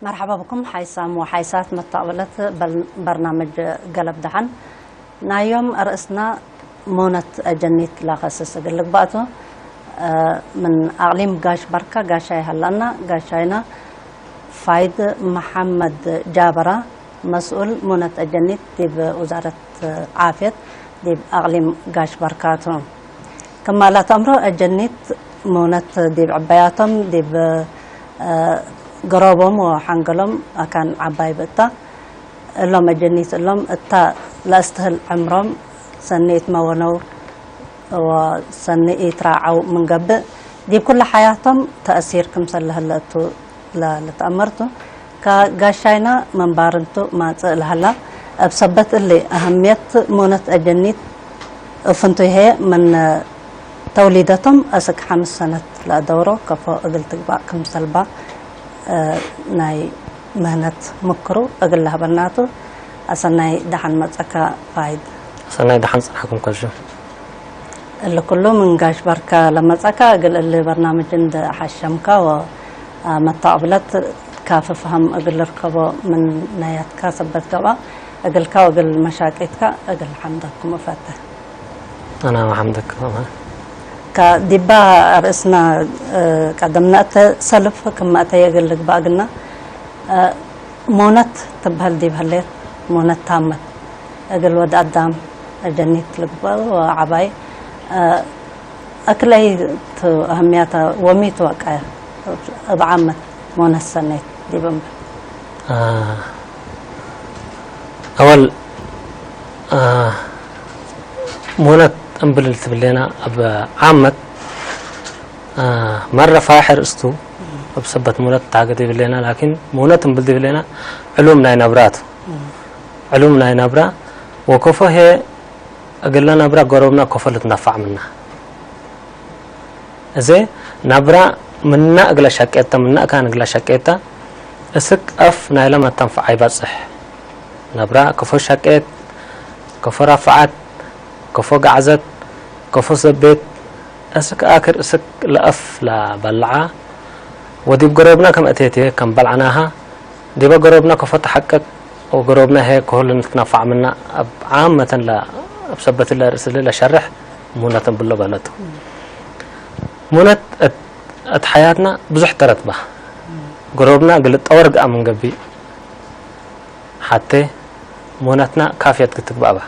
مرحبا بكم حيسام وحيسات متقبلة بل-، برنامج قلب دحن. ናዮም ኣርእስና ሞነት ኣጀኒት ላኸስስ እግል ልግባእቱ፣ እ፣ ምን ኣቕሊም ጋሽ ባርካ ጋሻይ ሃላና፣ ጋሻይና ፋይድ መሓመድ ጃበራ፣ መስኡል ሞነት ኣጀኒት ዲብ ውዛረት ዓፍየት ዲብ ኣቕሊም ጋሽ ባርካቱ። ክማላት ኣምሮ ኣጀኒት ሞነት ዲብ ዕባያቶም ዲብ፣ እ፣ ገሮቦም ወሓንገሎም ኣካን ዓባይ ብእታ እሎም ኣጀኒት እሎም እታ ለእስትህል ዕምሮም ሰኒ ኢትመወነው ወሰኒ ኢትራዓው ምንገብእ ዲብ ኩሉ ሓያቶም ተእሲር ክምሰል ለህለ እቱ ለልትኣመርቱ። ከጋሻይና መንባርንቱ ማጽእ ለህላ እብ ሰበት እሊ ኣህምየት ሞነት ኣጀኒት እፍንቱ ይሄ ምን ተውሊደቶም እስክ ሓምስ ሰነት ለእደውሮ ከፎ እግል ትግባእ ክምሰልባ፣ እ፣ ናይ ምህነት ምክሩ እግል ለህበናቱ። ኣሰናይ ደሓን መጸካ ፋይድ። ኣሰናይ ደሓን ጸናሕኩም ከሹ። እሊ ኩሉ ምን ጋሽ ባርካ ለመጸካ እግል እሊ በርናምጅ እንደ ሓሸምካ ወ፣ አ፣ መታቅብለት ካፍ ፍሃም እግል ርከቦ ምን ናያትካ ሰበት ገብኣ እግልካ ወእግል መሻቂትካ እግል ሓምደኩም እፈተ። ኣና መሓምደክ ከማ። ከዲባ ርእስና፣ እ፣ ቀደም ነእተ ሰልፍ ክመእተ የግል ልግባእ ግና፣ እ፣ ሞነት ትበህል ዲብ ህሌት ሞነት ታመት እግል ወድ ኣዳም ጀኒት ልግባእ ወዓባይ፣ እ፣ ኣክለይ ቱ ኣህምያታ ወሚት ወቃያ እብ ዓመት ሞነት ሰኔት ዲብ እምበር። አ፣ ኣወል፣ አ፣ ሞነት እምብል ትብሌና ኣብ ዓመት፣ አ፣ መረ ፋሕ ርእስቱ ኣብ ሰበት ሞነት ታገት ይብሌና፣ ላኪን ሞነት እምብል ትብሌና ዕሉም ናይ ነብራቱ። ዕሉም ናይ ነብራ ወኮፎ ሄ እግለ ነብራ ጎረብና ኮፎ ልትነፋዕ ምና። እዜ ናብራ ምና እግለ ሸቄታ፣ ምና እካን እግለ ሸቄታ፣ እስክ ኣፍ ናይለ መተንፈዓ ይበጽሕ። ናብራ ከፎ ሸቄት፣ ከፎ ራፍዓት፣ ከፎ ጋዕዘት፣ ከፎ ሰቤት፣ እስክ ኣክር እስክ ለኣፍ ለበልዓ፣ ወዲብ ገሮብና ከም ኣቴቴ ከም በልዓናሃ፣ ዲበ ገሮብና ከፎ ተሓቀቅ፣ ወገሮብና ሄ ከሁሉ ንትነፋዕ ምና፣ ኣብ ዓመተን ለ-፣ ኣብ ሰበትለ ርእስሊ ለሸርሕ ሙነትን ብሎ በለቱ። ሙነት እት-፣ እት ሓያትና ብዙሕ ተረትባ። ገሮብና ግልጠወር ገኣ ምን ገቢእ። ሓቴ ሙነትና ካፍየት ክትግባእ ባ።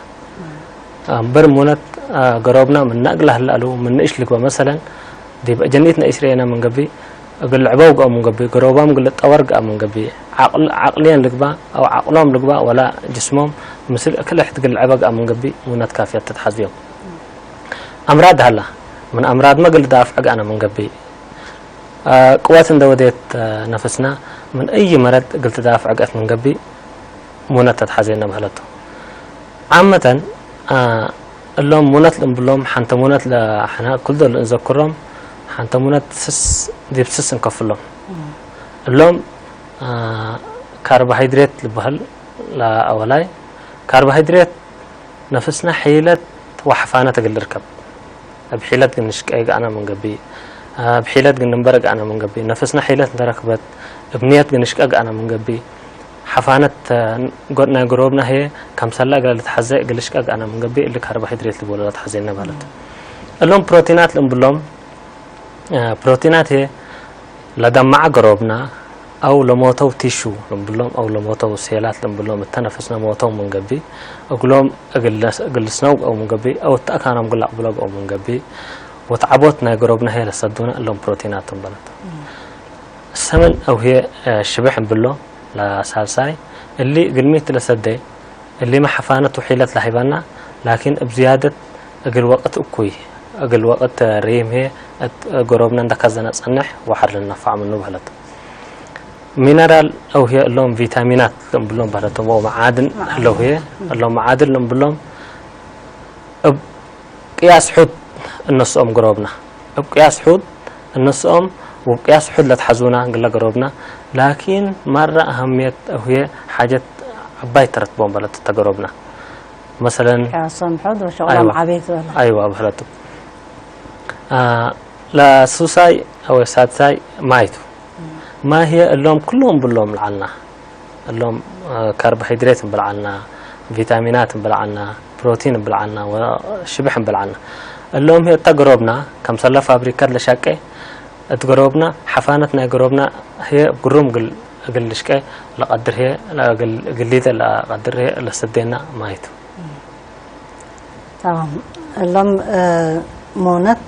እምበር ሙነት፣ አ፣ ገሮብና ምን ናእግላ ህላሉ ምን ንእሽ ልግባ መሰለን፣ ዲብ ጀኒት ነኢስርኤና ምን ገቢእ፣ እግል ልዕበው ገኣ ምን ገቢእ፣ ገሮባም ግልጠወር ገኣ ምን ገቢእ፣ ዓቅል-፣ ዓቅልየን ልግባ፣ ኣው ዓቅሎም ልግባ፣ ወላ ጅስሞም፣ ምስል እክል ሕት ግል ልዕበ ገኣ ምን ገቢእ፣ ሙነት ካፍየት ተትሓዝዮም። ኣምራድ ሃላ፣ ምን ኣምራድመ ግል ዳፍዕ ገኣነ ምን ገቢእ፣ አ፣ ቅወት እንደ ወዴት፣ አ፣ ነፍስና ምን እይ መረድ እግል ትዳፍዕ ገእት ምን ገቢእ ሙነት ተትሓዜና በህለቱ። ዓመተን፣ አ፣ እሎም ሙነት ልእምብሎም፣ ሓንተ ሙነት ለሕና ኩል ዶል እንዘክሮም፣ ሓንተ ሙነት ስስ ዲብ ስስ እንከፍሎም። እም። እሎም፣ አ፣ ካርቦሃይድሬት ልበህል ለኣወላይ። ካርቦሃይድሬት ነፍስና ሒለት ወሓፋነት እግል ልርከብ። እብ ሒለት ግን ንሽቀ ገኣና ምን ገቢእ፣ እብ ሒለት ግን ንንበር ገኣና ምን ገቢእ፣ ነፍስና ሒለት እንተረክበት፣ እብ ንየት ግን ንሽቀ ገኣና ምን ገቢእ፣ ሓፋነት፣ እ፣ ጎ-፣ ናይ ጎረብና ህየ ከምሰላ እግላ ልትሓዘ እግል ሽቀ ገኣና ምን ገቢእ፣ እሊ ካርቦሃይድሬት ልበሎ ለትሓዘና ማለት። እሎም ፕሮቲናት ልእምብሎም፣ እ፣ ፕሮቲናት ህየ ለደማዓ ገሮብና፣ ኣው ለሞተው ቲሹ ልምብሎም፣ ኣው ለሞተው ሴላት ልምብሎም፣ እተ ነፍስነ ሞተው ምንገቢ፣ እግሎም እግልስ-፣ እግልስነው ገው ምንገቢ፣ ኣው እተ ኣካኖም ግላቅ ብሎ ገው ምንገቢ፣ ወትዓቦት ናይ ገሮብነ ሄ ለሰዱነ እሎም ፕሮቲናት ትንበለት። ሰመን ኣው ሄ፣ እ፣ ሽብሕ እምብሎ ለሳልሳይ፣ እሊ እግልሚት ለሰደ፣ እሊመ ሓፋነት ውሒለት ለሂባና፣ ላኪን እብ ዝያደት እግል ወቅት እኩይ፣ እግል ወቅት ሪም ሄ እት ገሮብነ እንደ ከዘነ ጸንሕ ወሐር ልነፋዕ ምኑ በህለት። ሚነራል አው ሄ እሎም ቪታሚናት ልእምብሎም በህለቶም፣ ወመዓድን መዓድን። እለው ሄ እሎም መዓድን ልእምብሎም እብ ቅያስ ሑድ እነስኦም ገሮብና። እብ ቅያስ ሑድ እነስኦም ወብ ቅያስ ሑድ ለትሓዙና ግለ ገሮብና፣ ላኪን ማራ አሀምየት አው ሄ ሓጀት ዓባይ ተረትቦም በህለት ተገሮብና። መሰለን፣ ቅያሶም ሑድ ወሸቅሎም አይዋ። ዓቤት በለ። አይዋ በህለቱ። አ፣ ለሱሳይ አው ሳድሳይ ማይቱ። እም። ማህየ እሎም ኩሎም ብሎም ልዓልና እሎም ካርቦሃይድሬት እንብልዓልና፣ ቪታሚናት እንብልዓልና፣ ፕሮቲን እንብልዓልና፣ ሽብሕ እንብልዓልና። እሎም እታ ገሮብና ከምሰላ ፋብሪካ ለሻቀ እትገሮብና ሓፋነት ናይ ገሮብና ህየ ግሩም እግል ልሽቀ ለቀድር ህየ እግል ሊተ ለቀድር ህየ ለሰደና ማይቱ። እሎም ሙነት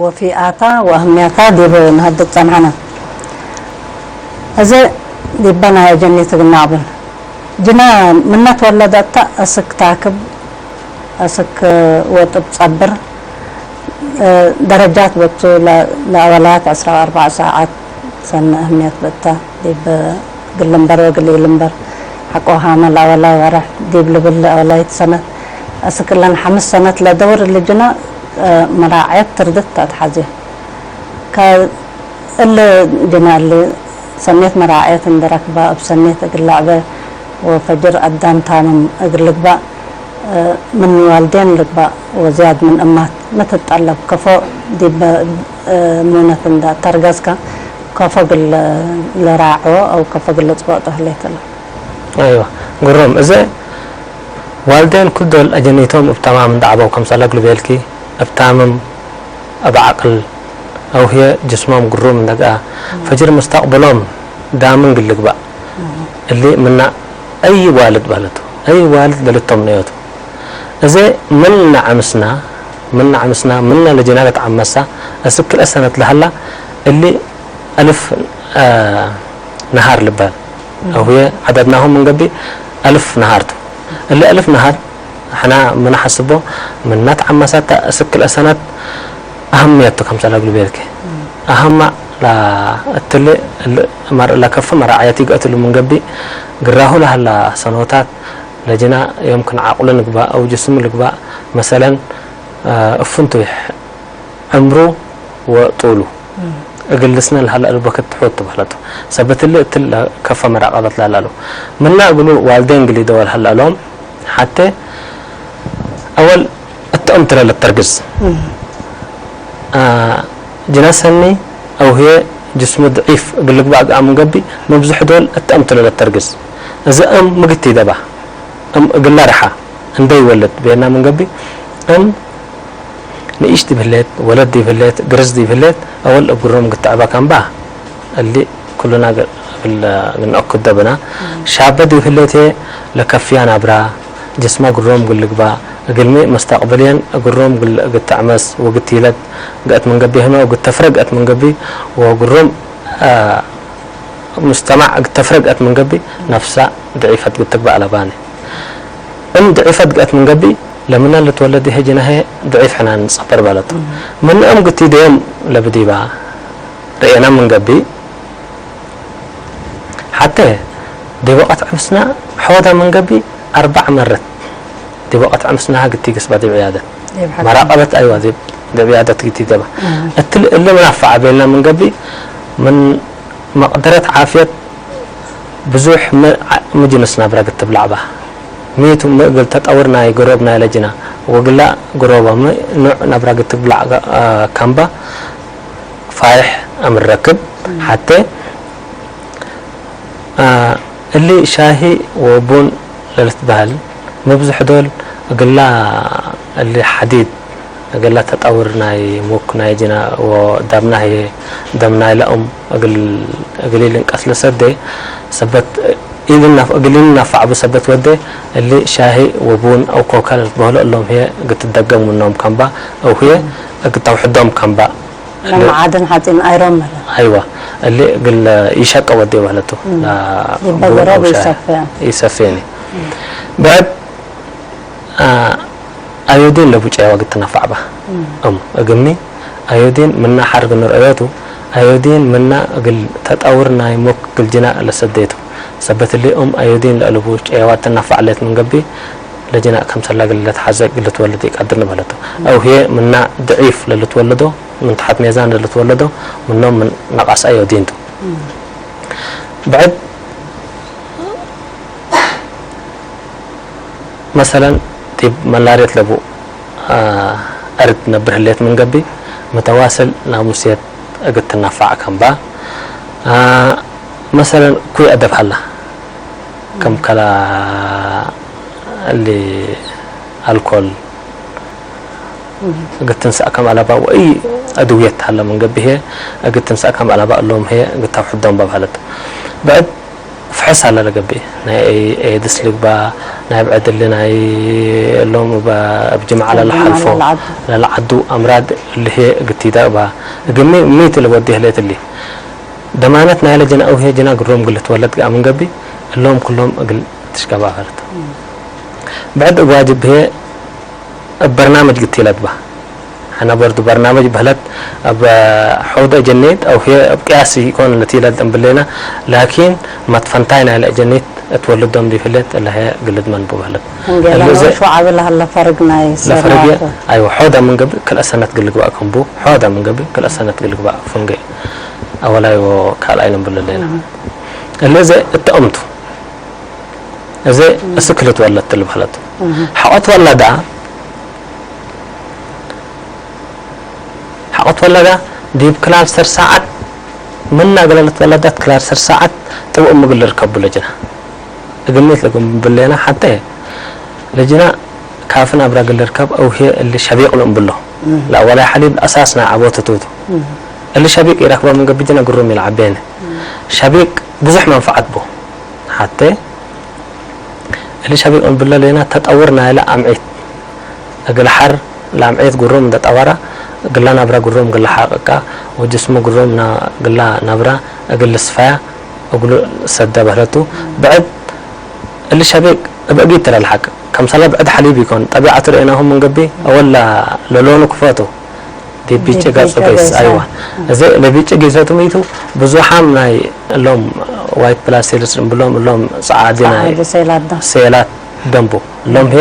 ወፊኣታ ወህምያታ ዲብ ንሀድግ ጸንሐና። እዘ ዲበ ናይ አጀኒት ግናዕብል ጅና ምነት ወለደታ እስክ ታክብ እስክ ወጥብ ጸብር ደረጃት በቱ ለአወላያት ዕስራ ወአርባዕ ሰዓት ሰነ አህምየት በታ ዲብ ግልምበር ወግል ኢልምበር ሐቆ ሃመ ለአወላይ ወረሕ ዲብ ልብል ለአወላይት ሰነት እስክ እለን ሐምስ ሰነት ለደውር እሊ ጅና መራዕየት ትርድት ተአትሐዜ። ከእሊ ጅና እሊ ሰኔት መራዕየት እንደ ረክባ እብ ሰኔት እግል ለዕበ ወፈጅር አዳም ታምም እግል ልግባእ ምን ዋልዴን ልግባእ ወዝያድ ምን እማት ምትጠለብ ከፎ ዲበ ሙነት እንዳ ተርገዝካ ከፎ ግለ ለራዕዎ አው ከፎ ግለ ጽበጦ ህሌት እለ። አይዋ ግሩም እዘ ዋልዴን ኩል ዶል አጀኒቶም እብ ተማም እንዳ ዐበው ከምሰለ እግል ቤልኪ እብ ታምም እብ ዐቅል አው ህየ ጅስሞም ግሩም እንደግአ ፈጅር ሙስተቅብሎም ዳምን ግል ልግባእ እሊ ምና አይ ዋልድ በህለቱ አይ ዋልድ ለልቶም ነዮቱ። እዘ ምን ነዐምስና ምን ነዐምስና ምነ ለጅና ለተዐመሳ እስክ ክልኤ ሰነት ለሀላ እሊ አልፍ ነሃር ልበህል አው ህየ ዐደድናሁ ምን ገብእ አልፍ ነሃር ቱ። እሊ አልፍ ነሃር ሕና ምን ሐስቦ ምና ተዐመሳታ እስክ ክልኤ ሰነት አህምየት ቱ ከምሰለ እግል ቤልኪ አህማ እትሊ ለከፍ መራዕየት ይግአትሉ ምን ገብእ ግራሁ ለሀላ ሰኖታት ለጅና የምክን ዐቅሉ ንግባእ አው ጅስሙ ልግባእ መሰለን እፍንቱ ዕምሩ ወጡሉ እግል ልስነ ለሀለ አልበክት ትሑት ትበህለቱ። ሰበት እሊ እትል ለከፈ መራቀበት ለሀለ አሉ። ምና እግሉ ዋልዴን ግል ይደወል ሀለ አሎም ሐቴ አወል እተ እምትለ ለተርግዝ ጅና ሰኒ አው ህየ ጅስሙ ድዒፍ እግል ልግባእ ገአ ምን ገብእ መብዝሑ ዶል እተ እምትለ ለተርግዝ እዘ እም ምግት ይደባ እም እግላ ረሓ እንደ ይወልድ ቤና ምን ገብእ እም ንኢሽ ዲብ ህሌት፣ ወለድ ዲብ ህሌት፣ ግርዝ ዲብ ህሌት፣ አወል እብ ግሮም ግትዐበ ካምባ እሊ ኩሉና እግል ግንአኩ ደብና። ሻበ ዲብ ህሌት ህዬ ለከፍያ ናብራ፣ ጅስማ ግሮም እግል ልግባእ፣ እግልሚ መስተቅብልየን ግሮም እግል ግትዐመስ ወግትይለድ ገአት ምን ገብእ ህመ ወግተፍረ ገአት ምን ገብእ ወግሮም ሙጅተማዕ እግል ተፍረግአት ምን ገብእ፣ ነፍሳ ድዒፈት እግል ትግባእ ለባኒ። እም ድዒፈት ገአት ምን ገብእ፣ ለምነ ልትወለድ ህዬ ጅና ህዬ ድዒፍ ሕነ ንጸበር በለቱ። ምነ እም ግትይ ደዮም ለብዲባ ርኤና ምን ገብእ፣ ሐቴ ዲብ ወቀት ዕምስና ሖዳ ምን ገብእ፣ አርባዕ መረት ዲብ ወቀት ዕምስናሀ ግትይ ግስባ ዲብ ዕያደት። መራቀበት አይዋ ዲብ ዲብ ዕያደት ግትይ ደባ። እትሊ እሊ ምን አፋዓ ቤልና ምን ገብእ፣ ምን መቅደረት ዓፍየት ብዙሕ ሚ ሚ ጅንስ ናብራ ግትብላዕ በ። ሚ ቱ ሚ እግል ተጠውር ናይ ግሮብ ናይ ለጅና ወግላ ግሮቦ ሚ ኑዕ ናብራ ግትብላዕ ካምባ ፋይሕ አምር ረክብ። ሐቴ እሊ ሻሂ ወቡን ለልትበህል ምብዝሕ ዶል እግላ እሊ ሐዲድ እግላ ተጠውር ናይ ሙክ ናይ ጅና ወዳምና ህዬ ደም ናይ ለእም እግል እግል ኢልንቀስ ለሰዴ ሰበት ኢልናፍ እግል ኢልናፋዕቡ ሰበት ወዴ እሊ ሻሂ ወቡን አው ኮካ ለልትበህሎ እሎም ህዬ እግትደገም ምኖም ካምባ አው ህዬ እግተውሕዶም ካምባ ለመዓድን ሐጺን አይሮን መለ። አይዋ እሊ እግል ኢሸቀ ወዴ በህለቱ። ዲበ ገሮብ ኢሰፌኒ። ብዕድ አዮዲን ለቡ ጨዋ እግል ትነፋዕ በ። እም እግልሚ አዮዲን ምና ሐር እግል ንርአዮቱ አዮዲን ምና እግል ተጠውር ናይ ሞክ እግል ጅና ለሰዴቱ። ሰበት እሊ እም አዮዲን ለአልቡ ጨዋ ትነፋዕ ሌት ምን ገብእ ለጅና ከምሰላ እግል ለትሐዘ እግል ልትወልድ ኢቀድር ንበለቱ። አው ህዬ ምና ድዒፍ ለልትወለዶ ምን ተሐት ሜዛን ለልትወለዶ ምኖም ምን ነቃስ አዮዲን ቱ። ብዕድ መሰለን ዲብ መላርየት ለቡ አርድ ነብር ህሌት ምን ገብእ፣ መተዋስል ናሙስየት እግል ትነፋዕ ከምባ፣ መሰለን ኩይ ኣደብ ሃላ ከም ከላ እሊ ኣልኮል እግትንሳእ ከም ኣላባ ወይ ኣድውየት ሃላ መንገቢ ሄ እግትንሳእ ከም ኣላባ እሎም ሄ ግታብ ሕዶም ባብ ሃለት ብዕድ ፍሕስ ኣላ ለገቢ ናይ ኤድስ ልግባ ናይ ብዕድ እሊ ናይ እሎም ኣብ ጅምዓ ለለሓልፎ ለለዓዱ ኣምራድ እሊ ሄ እግትይዳ እባ እግሚ ሚት ለወዲ ህሌት እሊ ደማነት ናይ ለጅና ኣውሄ ጅና ግሮም ግልት ወለድ ገኣ መንገቢ እሎም ኩሎም እግል ትሽቀባ ፈርት ብዕድ እግዋጅብ ሄ እብ በርናመጅ ግትይለት ባ ሓና በርዱ በርናመጅ በህለት ኣብ ሐውደ ጀኔት ኣውሄ እብ ቅያስ ይኮን ለትይለት እንብሌና ላኪን መትፈንታይ ናይ ለእጀኔት እትወልዶም ዲፍለት እለሀ ግልድ መንቡ በህለት ወንጌላዊ እልዘ ሸዋዕቢ ለሀለ ፈርግ ናይ ለፈርግ ሰራቱ። ኣይወ ሖዳ ምንገብ ክልአሰነት ግልግባእ ከምቡ ሖዳ ምንገብ ክልአሰነት ግልግባእ ፍንገ ኣወላይ ወካልኣይ ንብለለና እልዘ እተእምቱ እዚ እስክልት ወለድ ትልበህለት ሓቆት ወላዳ ሓቆት ወላዳ ዲብ ክላል ሰርሳዓት ምና ገለለት ወላዳት ክላል ሰርሳዓት ጥብኡ ምግል ርከቡ ለጅና እግምት ለግም ብሌና ሓንተ ለጅና ካፍን ኣብራ ግል ርከብ ኣውሄ እሊ ሸቢቅ ንእምብሎ ለኣወላይ ሓሊብ ለኣሳስ ናይ ዓቦት ትውቱ እሊ ሸቢቅ ይረክባ ምን ገብጅና ግሩም ይልዓቤነ ሸቢቅ ብዙሕ መንፈዓት ቦ ሓተ እሊ ሸቢቅ እንብሎ ሌና ተጠውር ናይለ ኣምዒት እግል ሓር ለኣምዒት ግሩም እንደ ጠወራ ግላ ናብራ ግሩም ግላ ሓቅቃ ወጅስሙ ግሩም ግላ ናብራ እግል ልስፋያ እግሉ ሰደ በህለቱ ብዕድ እሊ ሸቢቅ እብ እጊት ተለልሓቅ ከምሳላ ብዕድ ሓሊብ ይኮን ጠቢዓቱ ርኤናሁ ምንገቢ ኣወላ ለሎኑ ክፈቱ ዲብ ቢጭ ገጹ ገይስ ኣይዋ እዚ ለቢጭ ገይሰቱ ሚቱ ብዙሓም ናይ እሎም ዋይት ብላድ ሴልስ እንብሎም እሎም ጸዓዲ ናይ ጸዓዲ ሴላት ዶ? ሴላት ደንቡ እሎም ሄ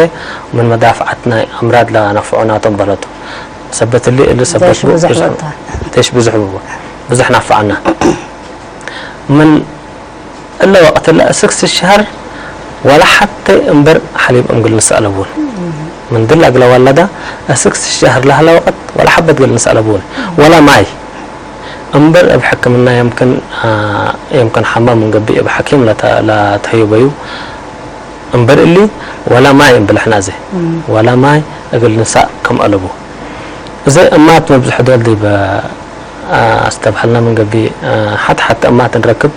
ምን መዳፍዓት ናይ ኣምራድ ለነፍዑ ናቶም በለቱ ሰበት እሊ እሊ ሰበት ቴሽ ብዙሕ በታ። ቴሽ ብዙሕ ብቦ ብዙሕ ናፍዓና ምን እለ ወቅት እለ እስክስ ሸህር ወላ ሓተ እምበር ሓሊብ እም ግል ንስአለቡን ምን ድላ ግለ ወለዳ እስክስ ሸህር ለህለ ወቅት ወላ ሓበት ግል ንስአለቡን ወላ ማይ እምበር እብ ሕክምና የምክን የምክን ሓማ ምን ገቢ እብ ሓኪም ለተህዩበዩ እምበር እሊ ወላ ማይ እምብል ሕና ዘ ወላ ማይ እግል ንሳእ ከም ኣለቡ እዘ እማት መብዝሕ ዶል ዲብ ኣስተብሃልና ምን ገቢ ሓት ሓት እማት ንረክብ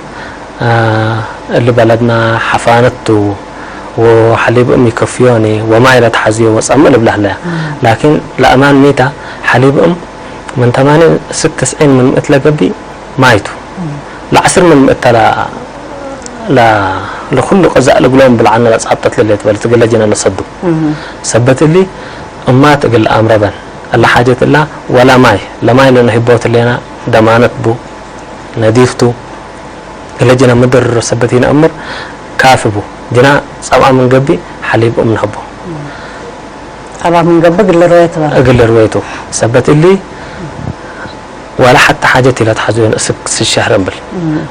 እሊ በለድና ሓፋነት ቱ ወሓሊብእም ይከፍዮኒ ወማይ ለትሓዝዮ ወጸምእ ልብላ ህለያ ላኪን ለእማን ሚታ ሓሊብእም ምን ተማኒ እስክ ትስዒን ምን ምእት ለገቢ ማይቱ ለዓስር ምን ምእት ተላ ለኩሉ ቅዛእ ልግሎም ብልዓና ለጻብጠት ለሌት በልት ግለ ጅነ ለሰዱ ሰበት እሊ እማት እግል ኣምረበን እላ ሓጀት እላ ወላ ማይ ለማይ ለነሂቦት ሌና ደማነት ቡ ነዲፍቱ ግለ ጅነ ምድር ሰበት ይነእምር ካፊ ቡ ጅና ጸብኣ ምን ገቢ ሓሊብ እም ነህቦ ጸባ ምን ገብእ ግልርወየት በለ። እግል ርወይቱ ሰበት እሊ ዋላ ሓቲ ሓጀት ኢለ ትሓዝዮን እስክ ስሸህር እምብል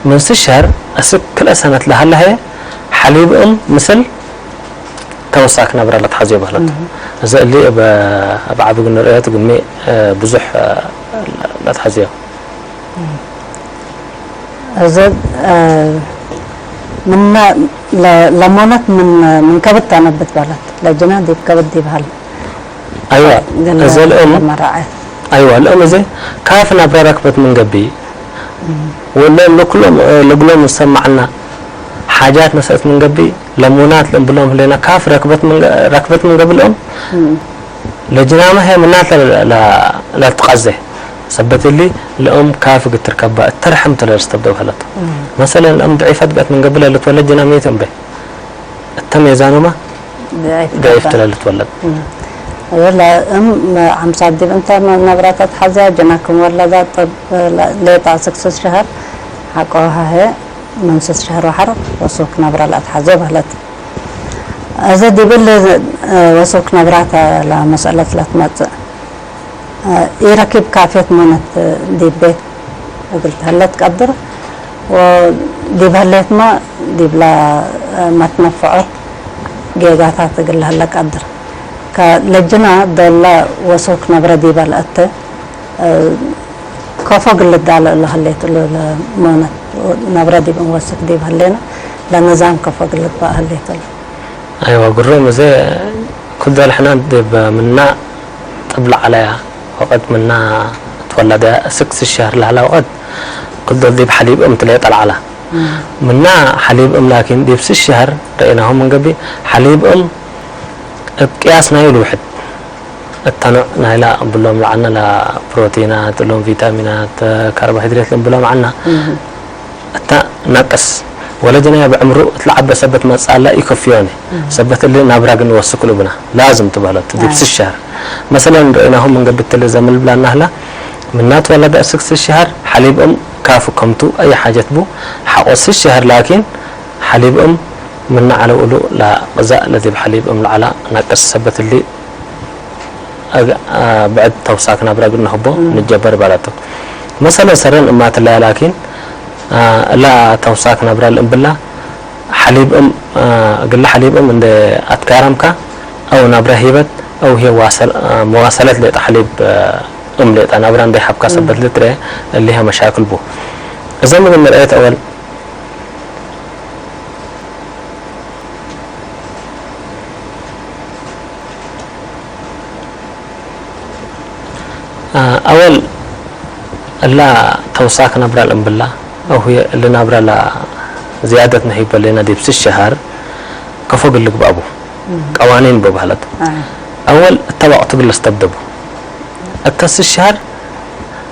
ምን ስሸህር እስክ ክልአ ሰነት ለሃለሀየ ሓሊብእም ምስል ተወሳክ ነብረ ለትሓዝዮ በህለት እዚ እሊ እብ ዓቢ ግንርእየት ግሚ ብዙሕ ለትሓዝዮ እዚ ምና ለሞነት ምን ከብድ ተነብት በለት ለጅና ዲብ ከብድ ይብሃል ኣይዋ እዘ ልኦም መራዐ ኣይዋ ልኦም እዘ ካፍ ናብራ ረክበት ምን ገቢ ወሎም ለኩሎም ለግሎም ንሰማዕና ሓጃት ነሰእት ምን ገቢ ለሞናት ለእንብሎም ህሌና ካፍ ረክበት ምን ገቢ ልኦም ለጅናመ ሀ ምናተ ለትቀዜ ሰበት እሊ ለእም ካፍ ግትር ከባ እተርሐም ተለርስ ተብደ በህለት መሰለን ለእም ድዒፈት ብዕት ምን ገብለ ለትወለድ ጅና ሜት እምበ እተ ሜዛኑማ ድዒፍ ተለ ለትወለድ ለእም ሓምሳ ዲብ እንተ ነብራታት ሓዚያ ጅና ክም ወለዳ ጥብ ሌጣ ስክስስ ሸሀር ሓቆ ሀሄ መንስስ ሸህር ወሐር ወሱክ ነብራ ለአትሓዘ በህለት። እዚ ዲብል ወሱክ ነብራ ተ ለመስአለት ለትመጽእ። ኢረኪብ ካፌት ሞነት ዲብ ቤት እግል ተህለ ትቀድር ወዲብ ህሌትመ ዲብላ መትነፍዖት ጌጋታት እግል ለህለ ቀድር። ከለጅና ዶለ ወሱክ ነብረ ዲበ ለአተ ከፎ ግልዳለ እለ ህሌት እሉ ለሞነት ናብራ ዲብ እንወስክ ዲብ ህሌና ለነዛም ከፎ ግልግባእ ህሌት ኣሎ። ኣይዋ ግሩም፣ እዚ ኩዶ ልሕና ዲብ ምና ጥብላ ዓላያ ወቐት ምና ትወላደ ስክስ ሸህር ላህላ ወቐት ኩዶ ዲብ ሓሊብ እም ትለየ ጠልዓላ ምና ሓሊብ እም ላኪን ዲብ ስስ ሸህር ረኢናሆም እንገቢ ሓሊብ እም እብ ቅያስ ናዩ ልውሕድ እታ ኖዕ ናይላ እብሎም ለዓና ላ ፕሮቲናት እሎም ቪታሚናት ካርቦሃይድሬት እሎም ብሎም ዓና እታ ናቅስ ወለጀናያ ብዕምሩ እትለዓበ ሰበት መጻላ ይከፍዮኒ ሰበት እሊ ናብራ ግን ወስክሉ ብና ላዝም ትበህለት ዲብ ስሻር መሰለን ርኢናሁም እንገብትል ዘምል ብላ ናህላ ምናት ወለዳ እስክ ስሻር ሓሊብኦም ካፉ ከምቱ ኣይ ሓጀት ቡ ሓቆ ስሻር ላኪን ሓሊብኦም ምና ዓለውሉ ላ ቅዛእ ለዲብ ሓሊብኦም ለዓላ ናቅስ ሰበት እሊ ብዕድ ተውሳክ ናብራ ግድ ንህቦ ንጀበር ባላቶ መሰለ ሰረን እማትላያ ላኪን እላ ተውሳክ ናብራ ልእምብላ ሓሊብ እም ግላ ሓሊብ እም እንደ ኣትጋረምካ ኣው ናብራ ሂበት ኣው ሄ መዋሰለት ሌጣ ሓሊብ እም ሌጣ ናብራ እንደ ሓብካ ሰበት ልትረ እሊሃ መሻክል ቡ እዞም ግን ንርአየት ኣወል ኣወል እላ ተውሳክ ነብራ ልእምብላ ኣው እሊ ናብራ ላ ዝያደት ነሂበ ሌና ዲብ ስሸሃር ከፎ ግልግባቡ ቀዋኒን በባህለት ኣወል እታ ወቅት ግለስ ተብደቡ እታ ስሸሃር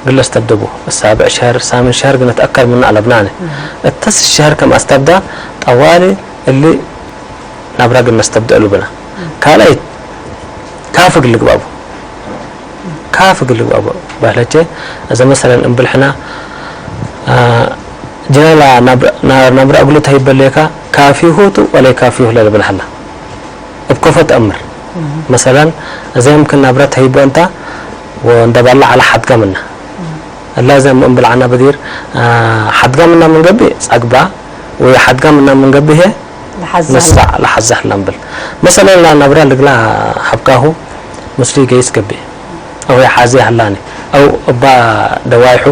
ግለስ ተብደቡ ሳብዕ ሸህር ሳምን ሸህር ግን ተኣከር ምና ኣለብናነ እታ ስሸሃር ከም ኣስተብዳ ጠዋሊ እሊ ናብራ ግን ነስተብደሉ ብና ካልኣይ ካፍ ግልግባቡ ካፍ ግልግባቡ ባህለቼ እዘ መሰለን እንብልሕና ጀነላ ናብራ እግሉ ተሂበለካ ካፊሁ ቱ ወለይ ካፊሁ ለልብልሃላ እብ ኮፈ ተእምር መሰለን እዘ የምክን ናብራ ተሂቦ እንታ ወእንደባላ ዓላ ሓድጋ ምና እላ እዘ እንብልዓና በዲር ሓድጋ ምና ምንገቢ ጸግባ ወይ ሓድጋ ምና ምንገቢ ሄ ንሳ ለሓዛህ ለምብል መሰለን ላ ናብራ ልግላ ሀብካሁ ምስሉ ይገይስ ገቢ ኣው ሓዚ ሀላኒ ኣው እባ ደዋይሑ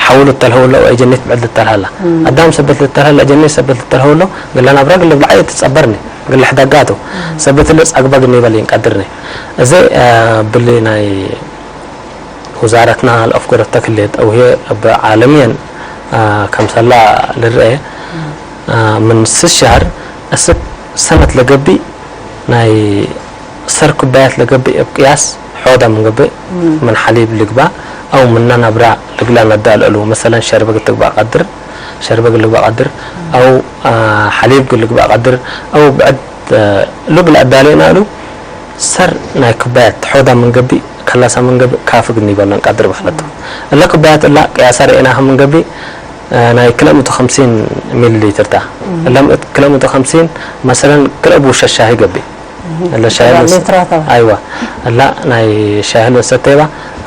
ሓውሉ ተልሀውሎ ወይ ጀኒት ብዕድ ልተልሃላ ኣዳም ሰበት ልተልሃላ ጀኒት ሰበት ልተልሀውሎ ግላ ናብራ ግለ ብልዓይ ትጸበርኒ ግለ ሕዳጋቱ ሰበት ልጽ ኣግባ ግን ይበል ይንቀድርኒ እዚ ብሊ ናይ ውዛረትና ለአፍጎረተ ክሌት አውሄ እብ ዓለምየን ከምሰላ ልርአ ምን ስስ ሸህር እስክ ሰነት ለገብእ ናይ ሰር ኩባያት ለገብእ እብ ቅያስ ሖዳ ምን ገብእ ምን ሐሊብ ልግባእ አው ምነ ነብራ ልግላ ነዳል እሉ መሰለን ሸርበ ግትግባእ ቀድር ሸርበ ግልግባእ ቀድር አው ሐሊብ ግልግባእ ቀድር አው ብዕድ ሉግ ለአዳሌና እሉ ሰር ናይ ኩባያት ሖዳ ምን ገብእ ከላሳ ምን ገብእ ካፍግ ኒበለን ቀድር በህለቱ። እለ ኩባያት እላ ቅያሳ ርኤናሃ ምን ገብእ ናይ ክልተ ሚእቲ ወኸምሲን ሚሊ ሊትር ታ። እለ ክልተ ሚእቲ ወኸምሲን መሰለን ክልተ ቡሸ ሻሂ ገብእ። እለ ሻሂ ሊትራ ተባ። ኣይዋ እላ ናይ ሻሂ ልንሰተይባ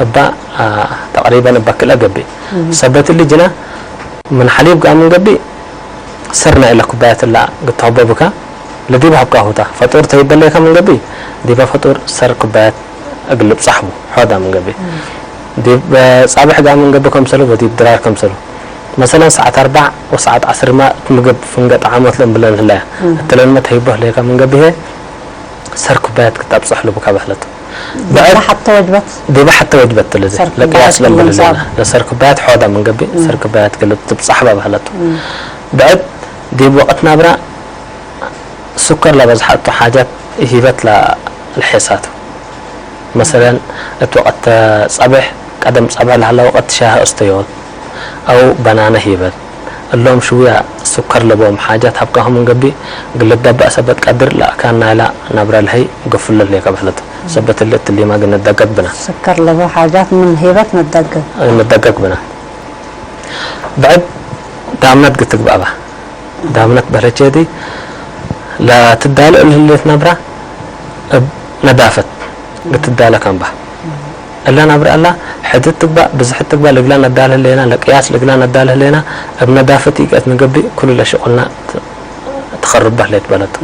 እባ ተቅሪበን እባ ክልተ ገብእ። ሰበት እሊ ጅና ምን ሐሊብ ጋር ምን ገብእ ሰር ናይ እለ ኩባያት እላ ግተኸበብካ ለዲብ ሀብካ ሁታ ፈጡር ተይበለይካ ምን ገብእ ዲበ ፈጡር ሰር ኩባያት እግል ብጻሕቡ ሖዳ ምን ገብእ ዲብ ጻብሕ ጋር ምን ገብእ ከምሰሉ ወዲብ ድራር ከምሰሉ መሰለን ሰዓት ኣርባዕ ወሰዓት ዓስር ማ እት ምግብ ፍንገ ጠዓሞት ለም ብለን ህለያ እትለንመ ተሂቦ ህለይካ ምን ገብእ ሰር ኩባያት ክታብጻሕ ልቡካ በህለቱ። ብዕድ ዲበ ሐተ ወጅበት ለዚ ለቅያስ ለምብል ለና ለሰር ኩባያት ሖዳ ምን ገብእ ሰር ኩባያት ግልብ ትብጻሕ በህለቱ። ብዕድ ዲብ ወቅት ናብራ ሱከር ለበዝሐ እቱ ሓጃት ሂበት ለልሔሳቱ። መሰለን እት ወቅት ጸብሕ ቀደም ጸብሕ ለሀለ ወቅት ሻህ እስተዮት አው በናነ ሂበት። እሎም ሽውያ ሱከር ለቦም ሓጃት ሀብካሁ ምን ገብእ ግልብ ደባእ ሰበት ቀድር ለአካን ናይላ ናብራ ለሀይ ገፉለ ለከ በህለቱ። ሰበት እሊ እትሊማ ግን ንደገግ ብና። ሱከር ለቦ ሓጃት ምን ሂበት ንደገግ። ንደገግ ብና። ብዕድ ዳምነት ግትግባእ እባ። ዳምነት በህለቼ ዲ ለትዳለ እልህሌት ነብራ እብ ነዳፈት ግትዳለ ካምባ። እለ ነብራ እላ ሕድት ትግባእ ብዝሕት ትግባእ ልግላ ነዳለ ህሌና ለቅያስ ልግላ ነዳለ ህሌና እብ ነዳፈት ይቀት ንገብእ ኩሉ ለሽቁልና ትኸርብ በህሌት በለቱ።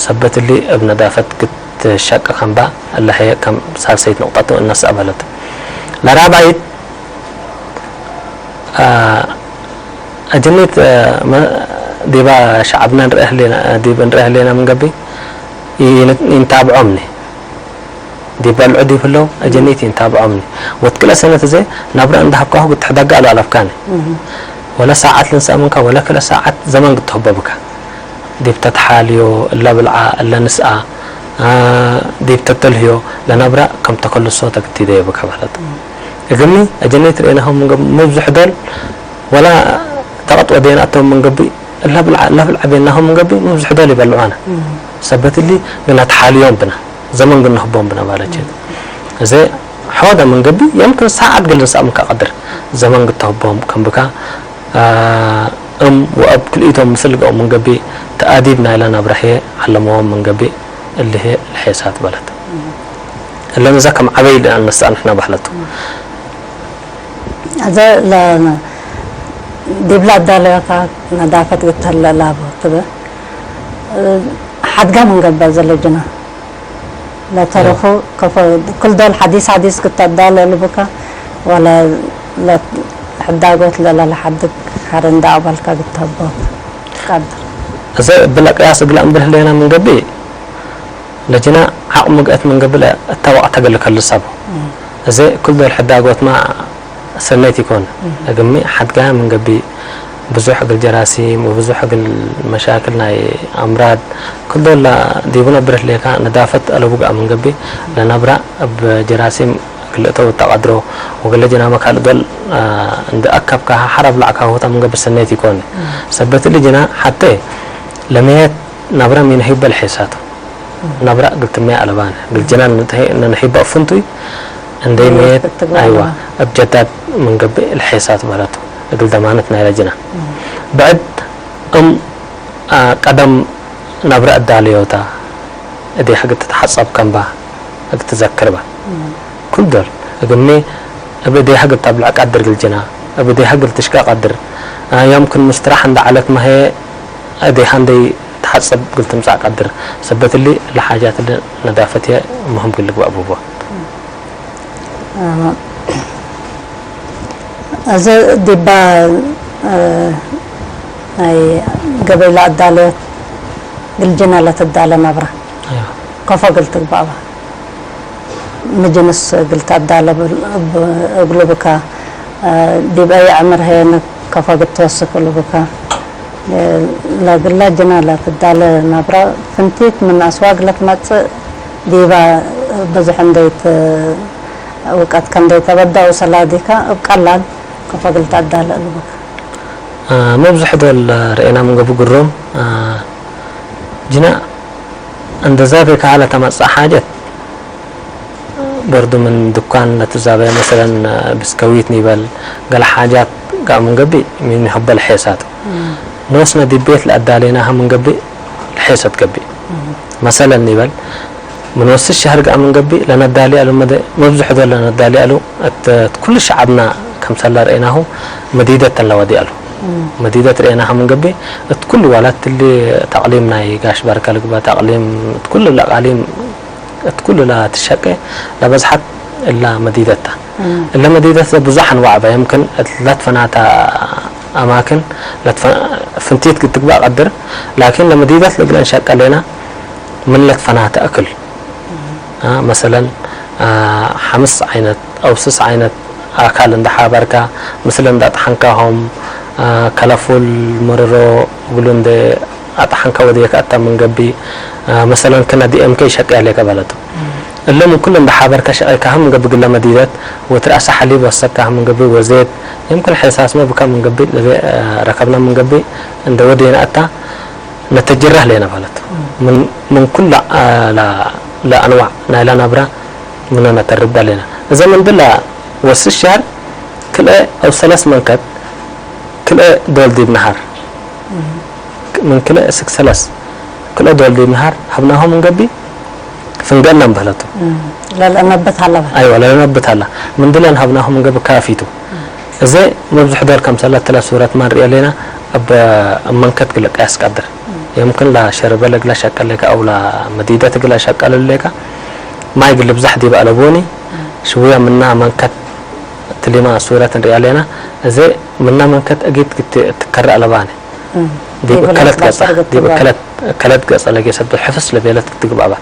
ሰበት እሊ እብ ነዳፈት ግትሸቅ ካምባ እለ ሐየ ከም ሳልሰይት ንቁጠቱ እነስእ በለቱ። ለራብዐይት ኣጀኒት ዲባ ሸዓብና ንርአ ህሌና ዲብ ንርአ ህሌና ምንገቢ ይንታብዖምኒ ዲብ በልዑ ዲብ ህለው ኣጀኒት ይንታብዖምኒ። ወትክለ ሰነት እዘ ናብራ እንዳሃብካሁ ግትሕዳጋ ኣሉ ኣለፍካኒ። ወለ ሰዓት ልንሳእ ምንካ ወለ ክለ ሰዓት ዘመን ግትህቦ ብካ። ዲብ ተትሓልዮ እለ ብልዓ እለ ንስኣ ዲብ ተተልህዮ ለናብራ ከም ተከልሶ ተግቲደዮ ብካ ማለት። እግኒ ኣጀኒት ርኤናሁ ምብዝሕ ዶል ወላ ተቐጥ ወዴና ኣቶም ምንገቢ እለ ብልዓ እለ ብልዓ ቤናሁ ምንገቢ ምብዝሕ ዶል ይበልዑና። ሰበት እሊ ግና ተሓልዮም ብና ዘመን ግንህቦም ብና ባለችን። እዘ ሐወደ ምንገቢ የምክን ሰዓት ግልን ሳምካ ቀድር ዘመን ግተህቦም ከም ብካ እም ወአብ ክልኢቶም ምስልገኦም ምንገቢ ተኣዲብ ናይላ ናብራሄ ዓለመዎም ምንገቢ እልሄ ልሄሳት በለት። እለን እዛ ከም ዓበይ ደኣ ነስኣ ንሕና ባህለቱ። እዘ ዲብላ ኣዳለዮታ ነዳፈት ግተለላ ትብል ሓድጋ ምንገባ ዘለጅና ለተረፉ ከፈ ኩል ዶል ሓዲስ ሓዲስ ክተዳለሉ ብካ ወላ ለሕዳጎት ለላ ለሓድግ ሓረ እንዳ ኣባልካ ግተቦ ቀድር። እዘ ብለቅያስ እግላ እምብል ህሌና ምንገቢ ለጅና ዓቕሚ ግአት ምንገቢ ለእተባቕ ተገልከሉ ሰቦ። እዘ ኩል ዶል ሕዳጎትማ ሰናይት ይኮን። እግሚ ሓድጋ ምንገቢ ብዙሕ እግል ጀራሲም ወብዙሕ እግል መሻክል ናይ ኣምራድ ክልዶላ ዲቡ ነብረት ሌካ ነዳፈት ኣለቡግኣ ምንገቢ ለነብራ እብ ጀራሲም እግል እተው እተቀድሮ ወገለ ጅናመ ካልእ ዶል እንደ ኣከብካ ሓር ኣብላዕካ ሆታ ምንገቢ ሰናይት ይኮን። ሰበት እሊ ጅና ሓተ ለመየት ናብራ ሚን ሂበል ሒሳቱ። ናብራ እግል ትመያ ኣለባነ እግል ጅና ነንሒበ ፍንቱይ እንደይ መየት ኣይዋ እብ ጀዳድ ምንገብእ ልሒሳት በለቱ እግል ደማነት ናይ ለጅና ብዕድ እም ቀደም ናብራ እዳለዮታ እዴ ሕግ ትትሓጸብ ከምባ እግ ትዘክርባ ኩልዶል እግሜ እብ እዴ ሕግ ተብልዕ ቀድር ግልጅና እብ እዴ ሕግ ልትሽካ ቀድር ያምክን ምስትራሕ እንደ ዓለት ማሄ እዴ ሃንደይ ትሓጸብ ግል ትምጻእ ቀድር ሰበት እሊ ለሓጃት እሊ ነዳፈት እየ ምህም ግል ግባእ ብቦ። እዚ ዲባ ናይ ገበይላ ኣዳለዮት ግልጅና ለትዳለ ናብራ ከፎ ግል ትግባእባ ምጅንስ ግል ተዳለ እግሉ ብካ ዲብ ኣይ ዕምር ሀየነ ከፎ ግል ትወስክ እሉ ብካ ለግላ ጅና ለትዳለ ናብራ ፍንቲት ምን ኣስዋግ ለትመጽእ ዲባ ብዙሕ እንደይት እውቀት ከንደይ ተበዳኡ ሰላዲካ እብ ቀላል ከፈግል ተዳለ እሉ ብካ። መብዝሕ ዶል ርኤና ምንገቡ ግሮም ጅና እንደ ዛፌ ካለ ተመጻ ሓጀት በርዱ ምን ድኳን ለትዛበየ መሰለን ብስከዊት ኒበል ገለ ሓጃት ጋር ምንገቢ ሚን ይኸበል ሔሳቱ ንወስነ ዲቤት ለኣዳሌናሃ ምንገቢ ልሔሰት ገቢ መሰለን ኒበል ምን ወስት ሸህር ጋር ምንገቢ ለነዳሊ ኣሉ መብዝሕ ዶ ለነዳሊ ኣሉ እት ኩሉ ሸዓብና ከምሰላ ርኤናሁ መዲደት ተለወዲ ኣሉ መዲደት ርኤናሃ ምንገቢ እት ኩሉ ዋላት ትሊ ተቅሊም ናይ ጋሽ ባርካ ልግባ ተቅሊም እት ኩሉ ለቃሊም እት ኩሉ ላ ትሸቀ ለበዝሓት እላ መዲደታ እለ መዲደት ብዙሕ ኣንዋዕ ባ የምክን እት ለትፈናታ ኣማክን ፍንቲት ግትግባ ቀድር ላኪን ለመዲደት ልግለን ሸቀ ሌና ምን ለትፈናተ እክል መሰለን ሓምስ ዓይነት ኣው ስስ ዓይነት ኣካል እንዳ ሓበርካ ምስለ እንዳ ጠሓንካሆም ከለፉል መርሮ ብሉ እንደ ኣጥሓንካ ወዲየካ ኣታ ምንገቢ መሰለን ክና ዲኤምከ ይሸቀ ያለካ ባለቱ እለ ምን ኩሉ እንዳ ሓበርካ ሸቀይካ ምንገቢ ግለ መዲደት ወትር ኣሳ ሓሊብ ወሰካ ምንገቢ ወዜት የምክን ሕሳስመ ብካ ምንገቢ ረከብና ምንገቢ እንደ ወዲየና ኣታ ነተጅረህ ሌና ማለት ምን ኩላ ለኣንዋዕ ናይላ ናብራ ምነ ነተርዳ ሌና እዘ ምን ብላ ወስስ ሸህር ክልኤ ኣብ ሰለስ መንከት ክልኤ ዶል ዲብ ነሃር ምን ክልኤ እስክ ሰለስ ክልኤ ዶል ዲብ ነሃር ሃብናሆም እንገቢ ፍንገና ንበህለቱ ለልአነብት ሃላ ኣይዋ ለልአነብት ሃላ ምን ድለን ሃብናሆም እንገቢ ካፊቱ እዘ መብዝሕ ዶል ከም ሰለት ተለ ሱረት ማን ርኤ ሌና ኣብ መንከት ግለ ቀያስ ቀድር የምክን ላ ሸርበ ለግላ ሸቀሌካ ኣውላ መዲደት ግላ ሸቀለሌካ ማይ ግል ብዛሕ ዲብ ኣለቦኒ ሽውያ ምና መንከት ትሊማ ሱረት ንሪኣ ኣለና። እዚ ምና መንከት እጊት ግት ትከረ ኣለባነ። ዲብ እከለት ገጻ፣ ዲብ እከለት፣ እከለት ገጻ ለጌሰት ሕፍስ ለቤለት ትግባባ።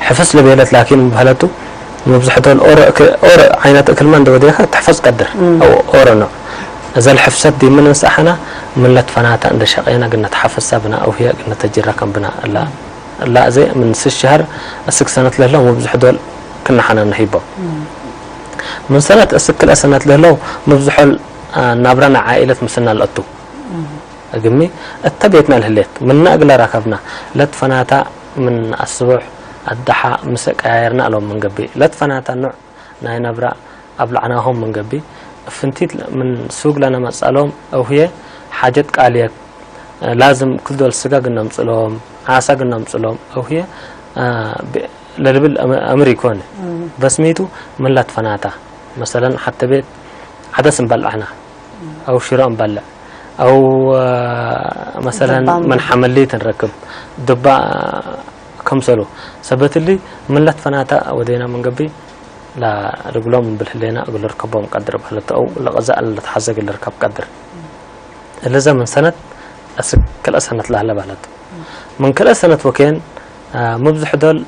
ሕፍስ ለቤለት ላኪን በህለቱ፣ ምብዝሕ ዶል ኦረ እክ-፣ ኦረ ዓይነት እክልማ እንደ ወዴኻ ትሕፈዝ ቀድር። እም። ኣው ኦረ ነው። እዘ ልሕፍሰት ዲምን እንስሓና፣ ምለት ፈናታ እንደ ሸቐና ግነት ሓፈሳ ብና፣ ኣው ህየ ግነት ተጅራ ከም ብና፣ እላ፣ እላ እዘ ምን ስሸህር እስክ ሰነት ለህለው፣ ምብዝሕ ዶል ክናሓና ንሂቦ። እም። ምን ሰነት እስክ ክልአ ሰነት ለህለው፣ ምብዝሖል፣ አ፣ ናብራ ናይ ዓኢለት ምስና ለእቱ። እም። እግሚ፣ እተ ቤትና ልህሌት፣ ምና እግለ ረከብና፣ ለት ፈናታ ምን ኣስቡሕ፣ ኣዳሓ፣ ምሰ ቀያየርና እሎም ምን ገቢ። ለት ፈናታ ኑዕ ናይ ነብራ ኣብላዕናሆም ምን ገቢ። እፍንቲት ምን ሱግ ለነመጸሎም፣ እውህየ ሓጀት ቃልየት፣ ላዝም ክልዶል ስጋ ግነምጽሎም፣ ዓሳ ግነምጽሎም፣ እውህየ፣ አ፣ ብ-፣ ለልብል ኣም-፣ ኣምር ይኮነ። እም። በስሚቱ ምን ለት ፈናታ። መሰለን ሓተ ቤት ዓደስ እንበልዕ ሕና። እም። ኣው ሽሮ እንበልዕ። ኣው፣ አ፣ መሰለን ድባ እንበልዕ። መን ሓመሊት ንረክብ። ድባ ከምሰሉ። ሰበትሊ ምለት ፈናታ ወደና መንገቢ ላ ርግሎም እንብል ህሌና እግል ርከቦም ቀድር በህለት ኣው ለቐዛእ ለተሓዘ እግል ርከብ ቀድር። እልዘ ምን ሰነት እስክ ክልአ ሰነት ላህለ በህለት። ምን ክልአ ሰነት ወኬን፣ አ፣ ምብዝሕ ዶል፣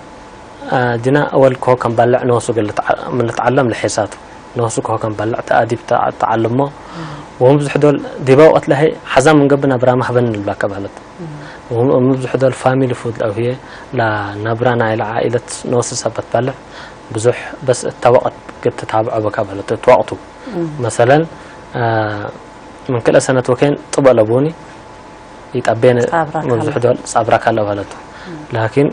አ፣ ጅና እወል ኮ ከም ባልዕ ነወሱ እግል ልትዓ-፣ ምን ልትዓለም ለሔሳቱ። ነወሱ ኮ ከም ባልዕ ተኣዲብ ተዓ-፣ ተዓልሞ። ወምብዝሕ ዶል ዲባ ወቐት ለሀይ ሓዛ ምን ገብና ብራማ ህበን ንብላከ በህለት። ወምብዝሕ ዶል ፋሚሊ ፉድ ለአውህየ ላ ናብራ ናይ ለዓኢለት ነወሱ ሰበት ባልዕ ብዙሕ በስ እታ ወቐት ግብ ትታብዖ በካ በህለት። እት ወቕቱ። እም። መሰለን፣ አ፣ ምን ክልአ ሰነት ወኬን ጥበ ለቡኒ ይጠቤነ ጻብራ መብዝሕ ካለ። ዶል ጻብራ ካለ በለቱ። እም። ላኪን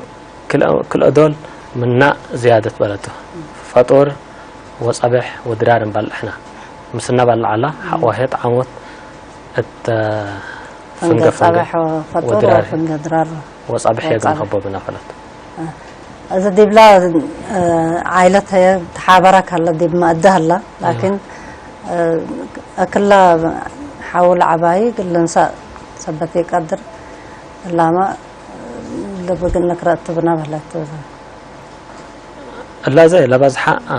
ክልአ፣ ክልአ ዶል ምና ዝያደት በለቱ። እም። ፈጦር ወጸብሕ ወድራር እንባልዕ ሕና። ምስና ባልዕ ኣላ፣ እም። ሓቆሄ ጣዕሞት እተ ፍንገ ፍንገ ፍንገ ጸብሕ ወፈጦር ወድራር ወፍንገ ድራር ወጸብሕ ወጸብሕ። የግን ኸቦ ብና በለቱ። እዚ ዲብላ፣ እ፣ ዓይለት ህየ ተሓበራ ካለ ዲብ መእዲ ህላ፣ ላኪን፣ እ፣ እክላ ሓውል ዓባይ ግልንሳ ሰበት ይቀድር እላማ፣ እ፣ ልብ ግን ንክረእትብና በህለት። እላዘ ለባዝሓ፣ አ፣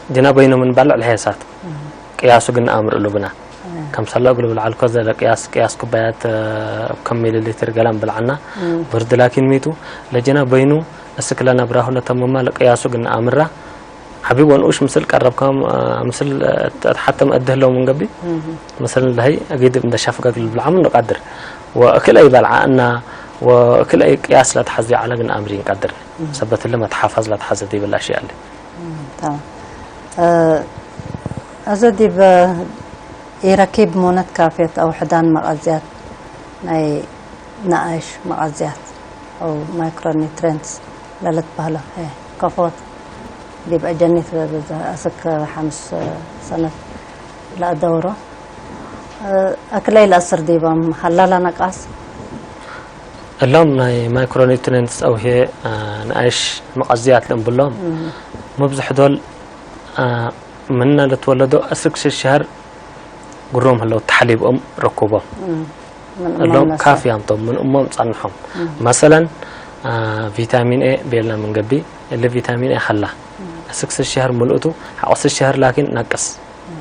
ጅና በይኑ ምን ባልዕ ለሔሳት። እም። ቅያሱ ግን ኣምር እሉ ብና። እም። ከም ሰላ እግሉ ብልዓልኮ ዘለ ቅያስ፣ ቅያስ ኩባያት፣ እ፣ ከም ሚሊ ሊትር ገላም ብልዓና። እም። ብርድ ላኪን ሚቱ ለጅና በይኑ እስክ ለነብራሁ ለተምማ ለቅያሱ ግን ኣምራ። ዓቢ ወንኡሽ ምስል ቀረብካም፣ እ፣ ምስል፣ እ፣ ተሓተም እድህለው ምን ገቢ። እም። ምስል ለህይ ኣጊድ እንደ ሻፍጋግ ልብልዓም ንቃድር። ወእክል ኣይ በልዓ እና ወእክል ኣይ ቅያስ ለተሓዚ ዓለ ግን ኣምሪ ንቃድር። እም። ሰበት ለመትሓፋዝ ለተሓዘ ዲብላ ሽያለ። እም፣ ታም። እ፣ እዚ ዲብ ኢረኪብ ሞነት ካፌት ኣው ሕዳን መቐዝያት ናይ ንኣሽ መቐዝያት ኣው ማይክሮኒትሪንትስ ለልትበህሎ፣ እ፣ ከፎት ዲብ ኣጀኒት በ-፣ በ-፣ ኣስክ ሓምስ ሰነት ለኣደውሮ። እ፣ ኣክለይ ለኣስር ዲቦም ሃላላ ነቃስ? እሎም ናይ ማይክሮኒትሪንትስ ኣውሄ፣ እ፣ ንኣሽ መቐዝያት ልእምብሎም። እም። መብዝሕ ዶል፣ እ፣ ምነ ልትወለዶ እስክ ሽሽሀር ግሮም ህለው ተሓሊብኦም ረኩቦም። እም። ምን እሎም እሞም ነሰ። ካፍ ያምቶም ምን እሞም ጸንሖም። እም። መሰለን፣ እ፣ ቪታሚን ኤ ቤልና ምን ገቢ፣ እሊ ቪታሚን ኤ ኸላ። እም። እስክ ሽሽሀር ምልእቱ፣ ሓቆ ሽሽሀር ላኪን ነቅስ። እም።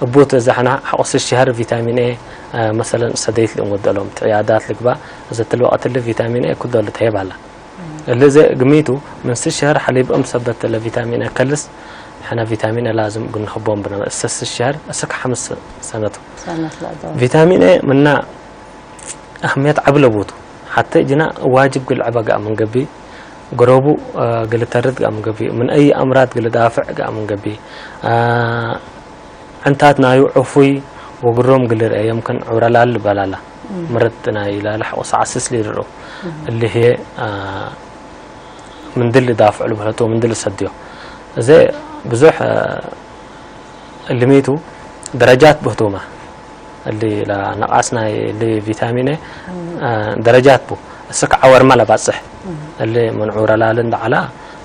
እቡት እዛ ሕና ሓቆ ሽሽሀር ቪታሚን ኤ፣ እ፣ መሰለን ሰደይት ልእም ወደሎም፣ ትዕያዳት ልግባ፣ እዘ ትልወቀትሊ ቪታሚን ኤ ኩዶ ልትሄብ ኣላ። እም። እሊ ዘ ግሚቱ፣ ምን ሽሽሀር ሓሊብ እም ሰበት ለቪታሚን ኤ ከልስ፣ ሕና ቪታሚን ኤ ላዝም ግንኸቦም ብና፣ እሰ ሽሽሀር፣ እስክ ሓምስ ሰነቱ። ሰነት ለእደው። ቪታሚን ኤ ምና ኣህምየት ዓቢ ለቦቱ። ሓተ ጅና ዋጅብ ግልዐ በጋእ ምን ገቢ፣ ግረቡ፣ እ፣ ግልተርድ ጋእ ምን ገቢ፣ ምን ኣይ ኣምራድ ግልዳፍዕ ጋእ ምን ገቢ፣ እ፣ ዕንታት ናዩ ዕፉይ ወግሮም ግልርኤ የምክን ዑረላል ልበላላ። እም። ምርጥ ናይ ላለ ሓቆ ሰዓስስ ሊርሮ። እም። እሊ ህየ፣ እ፣ ምንድል ልዳፍዕ ልበለቶ ምንድል ልሰድዮ። እዘ ብዙሕ፣ እ፣ እሊ ሚቱ ደረጃት ብህቱማ። እሊ ላ ነቃስ ናይ እሊ ቪታሚን ኤ፣ እም። እ፣ ደረጃት ቡ። እስክ ዓወርማ ለባጽሕ። እም። እሊ ምን ዑረላል እንዳ ዓላ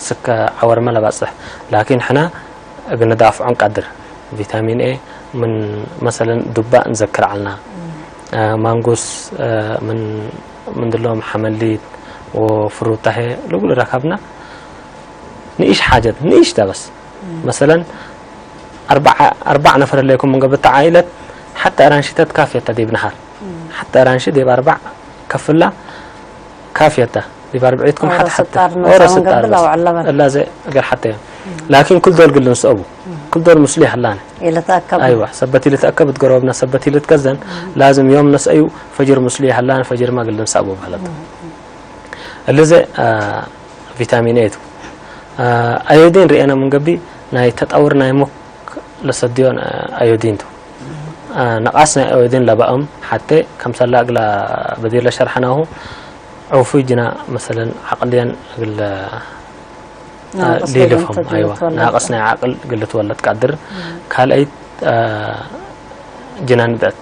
እስክ ዓወርማ ለባጽሕ። ላኪን ሕና እግንዳፍዖ ንቀድር። ቪታሚን ኤ ምን መሰለን ዱባ እንዘክር ዓልና። እም። እ፣ ማንጉስ፣ እ፣ ምን፣ ምን ድሎም ሓመሊት ወፍሩታሄ ልጉል ረከብና። ንኢሽ ሓጀት፣ ንኢሽ ተበስ። እም። መሰለን፣ ኣርባዕ ነፈር ለይኩም ምንገ ብታ ዓኢለት ሓታ ኣራንሽተት ካፍየታ ዲብ ነሃር ሓታ ኣራንሽ ዲብ ኣርባዕ ከፍላ ካፍየታ ዲብ ኣርብዒትኩም ሓት ሓት ወረ ስጣር እላ ዘ ገር ሓተ እዮም ላኪን ኩል ዶል ግልን ሰቡ ኩል ዶል ምስሉ ይህላነ ይልተኣከብ ኣይዋ ሰበት ይልተኣከብ ትገረብና ሰበት ይልትከዘን ላዝም ዮም ነስአዩ ፈጅር ምስሉ ይህላነ ፈጅር ማ ግልን ሰቡ ማለት እልዘ ቪታሚን ኤ ቱ ኣዮዲን ርኤና ምንገቢ ናይ ተጣውር ናይ ሙክ ለሰድዮ ኣዮዲን ቱ ነቃስ ናይ ኣዮዲን ለባእም ሓቴ ከምሰላ እግላ በዲለ ሸርሐናሁ ዑፉ ጅና መሰለን ዓቅልየን እግል ሊልፍም ኣይዋ ናቅስ ናይ ዓቅል እግል ትወለድ ቃድር ካልአይት ጅና ንብዕት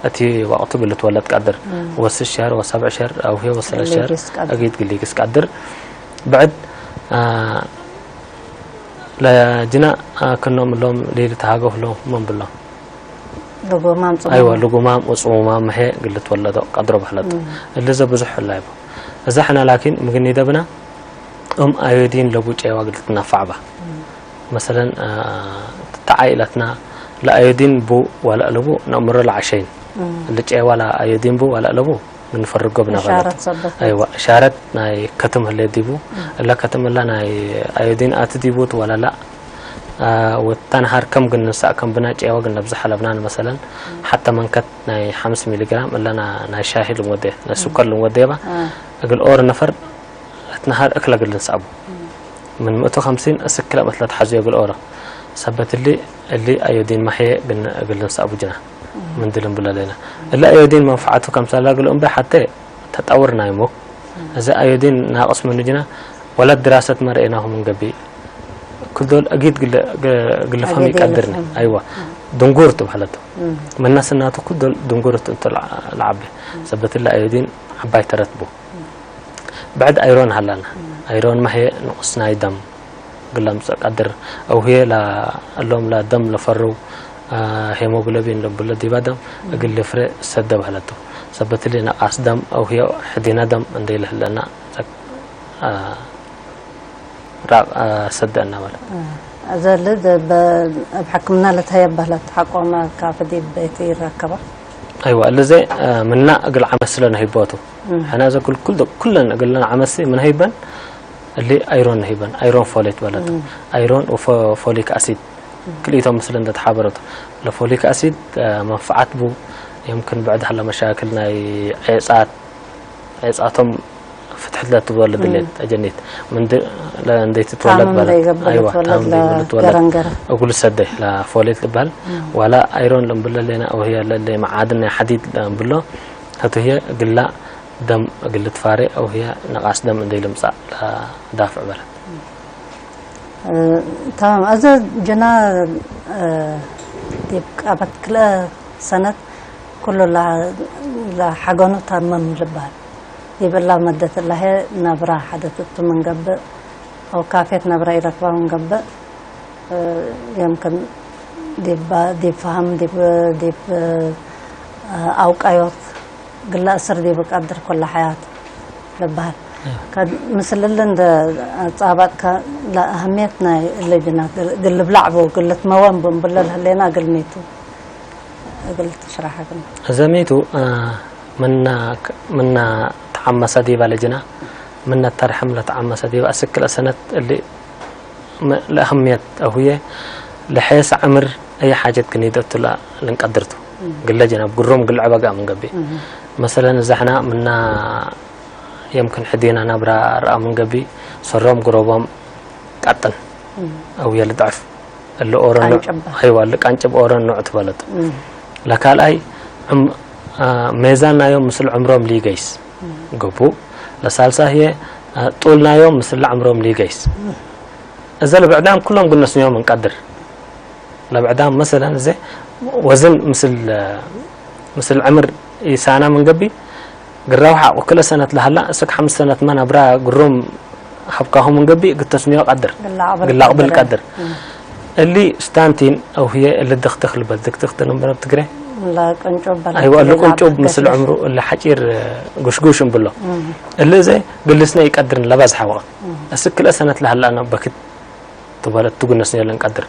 እቲ ወቅቱ ግልት ወለድ ቀድር ወስ ሸር ወሰብዕ ሸር አውሄ ወሰለ ሸር አጊት ግሊግስ ቀድር ብዕድ ለጅና ክኖም እሎም ሌሊ ተሃገፍ ሎም መን ብሎም ልጉማም ጽሙም ኣይዋ ልጉማም ወጽሙማም መሄ ግልት ወለዶ ቀድሮ ብሕለቱ እልዘ ብዙሕ ሕላ ይቦ እዛ ሕና ላኪን ምግኒ ደብና እም ኣዮዲን ለቡ ጨዋ ግልት ናፋዕባ መሰለን ተዓኢለትና ለኣዮዲን ቡ ዋላ ለቡ ነእምሮ ለዓሸይን ልጨዋ ለኣዮዲን ቡ ዋላ ለቡ ግንፈርጎ ብናባለት እሻረት ናይ ከተም ህለ ዲቡ እላ ከተም እላ ናይ ኣዮዲን ኣቲ ዲቡ ትዋላላ ወታን ሃር ከም ግንሳ ከም ብና ጨዋ ግን ነብዝሓ ለብናን መሰለን ሓታ መንከት ናይ ሓምስ ሚሊግራም እላ ናይ ሻሂ ልንወደ ናይ ሱከር ልንወደባ እግል ኦር ነፈር እትነሃር እክለ ግልን ሰአቡ ምን ምእቱ ከምሲን እስክለ መትለ ተሓዙ የግል ኦረ ሰበት እሊ እሊ አዮዲን ማሕየ ግን እግልን ሰአቡ ጅና ምን ድልን ብለ ለና እሊ አዮዲን መንፈዓቱ ከምሳላ ግል እምበ ሓተ ተጣውር ናይ ሞክ እዚ አዮዲን ናቅስ ምኑ ጅና ወላ ድራሰት መርኤናሁ ምን ገቢ ክል ዶል አጊድ ግልፈም ይቀድርኒ አይዋ ድንጉር ትብሐለቱ መናስናቱ ክል ዶል ድንጉር እንተ ለዓቢ ሰበት እሊ አዮዲን ዓባይ ተረት ቡ ብዕድ ኣይሮን ሃላና ኣይሮን ማሄ ንቁስ ናይ ደም ግላም ጸቃድር ኣውህየ ላ እሎም ላ ደም ለፈሩ ሄሞግሎቢን ለብሎ ዲባ ደም እግል ልፍረ ሰደ ባህለቱ ሰበትሊ ነቃስ ደም ኣውህየ ሕዲና ደም እንደ ይልህለና ራቅ ሰደ እናበለ ዘል ኣብ ሕክምና ለትሀየ ባህለት ሓቆመ ካፍዲ ቤት ይረከባ ኣይዋ እልዘ ምና እግል ዓመት ስለ ነሂቦቱ ሕና ዘ ኩልኩል ኩለን እግልን ዓመሲ ምን ሂበን እሊ ኣይሮን ሂበን ኣይሮን ፎሌት በለቱ ኣይሮን ፎሊክ ኣሲድ ክልኢቶም ምስል እንደተሓበረቱ ለፎሊክ ኣሲድ መንፈዓት ቡ የምክን ብዕድ ሃለ መሻክል ናይ ዔጻት ዔጻቶም ፍትሕት ለትወለድ ሌት ኣጀኒት ምንድ ለእንደይ ትትወለድ ታምም በለት ለይገብር ኣይዋ ትወለድ ታምም ለይብሉ ትወለድ ለገረንገረ እጉል ሰደ ለፎሌት ልበሃል ዋላ ኣይሮን ለምብለ ሌና ኣውህያ ለለ መዓድን ናይ ሓዲድ ለምብሎ ህቱህየ ግላ ደም እግል ትፋሬ ኣውህያ ነቃስ ደም እንደይ ልምጻእ ለዳፍዕ በለት تمام أزا جنا ዲብ ቃበት ክልተ ሰነት ኩሉ ለሓገኑ ታመም ልበሃል። ዲብ እላ መደት እላሄ ነብራ ሓደት እቱ ምንገብእ፣ ኣው ካፌት ነብራ ኢረክባ ምንገብእ፣ የምክን ዲብ ፋሃም፣ ዲብ ኣውቃዮት፣ ግላ እስር ዲብ ቀድር ኩላ ሓያት ልበሃል። ምስል እሊ እንደ ጻባጥካ ለአህምየት ናይ እሊ ጅና ግል ብላዕቡ ግልት መወንቡ እምብለ ለህሌና እግል ሚቱ እግል ትሽራሐ ግን እዘ ሚቱ ምና ተዓመሰ ዲባ ለጅና ምና ተርሐም ለተዓመሰ ዲባ እስክለ ሰነት እሊ ለአህምየት አሁየ ለሐየሰ ዕምር አየ ሓጀት ግኒደቱ ልንቀድርቱ ግለ ጀናብ ግሮም ግልዐ በጋ ምንገቢ መሰለን እዛሕና ምና የምክን ሕዲና ናብራ ረኣ ምንገቢ ሰሮም ግሮቦም ቀጥን አውየ ልድዕፍ እሊ ኦረን አይዋ እሊ ቃንጭብ ኦረን ኑዕ ትበለቱ ለካልኣይ ሜዛን ናዮም ምስል ዕምሮም ሊገይስ ግቡእ ለሳልሳ ህየ ጡል ናዮም ምስል ዕምሮም ሊገይስ እዘ ለብዕዳም ኩሎም ግነስንዮም እንቀድር ለብዕዳም መሰለን እዘ ወዝን ምስል ምስል ዕምር ይሳና መንገቢ ግራው ሓቁ ክለ ሰነት ለሃላ እስክ ሓምስ ሰነት መን ኣብራ ግሮም ሃብካሁ መንገቢ ግተስንዮ ቀድር ግላቅብል ቀድር እሊ ስታንቲን ኣው ህየ እሊ ድክትክ ልበል ድክትክ ተነምበረ ብትግረ ኣይዋ እሊ ቅንጩብ ምስል ዕምሩ እሊ ሓጪር ጉሽጉሽ እንብሎ እሊ እዘ ግልስነ ይቀድርን ለባዝሓ ወቅት እስክ ክልአ ሰነት ለሃላና በክት ትበለት ትጉነስ የለን ቀድር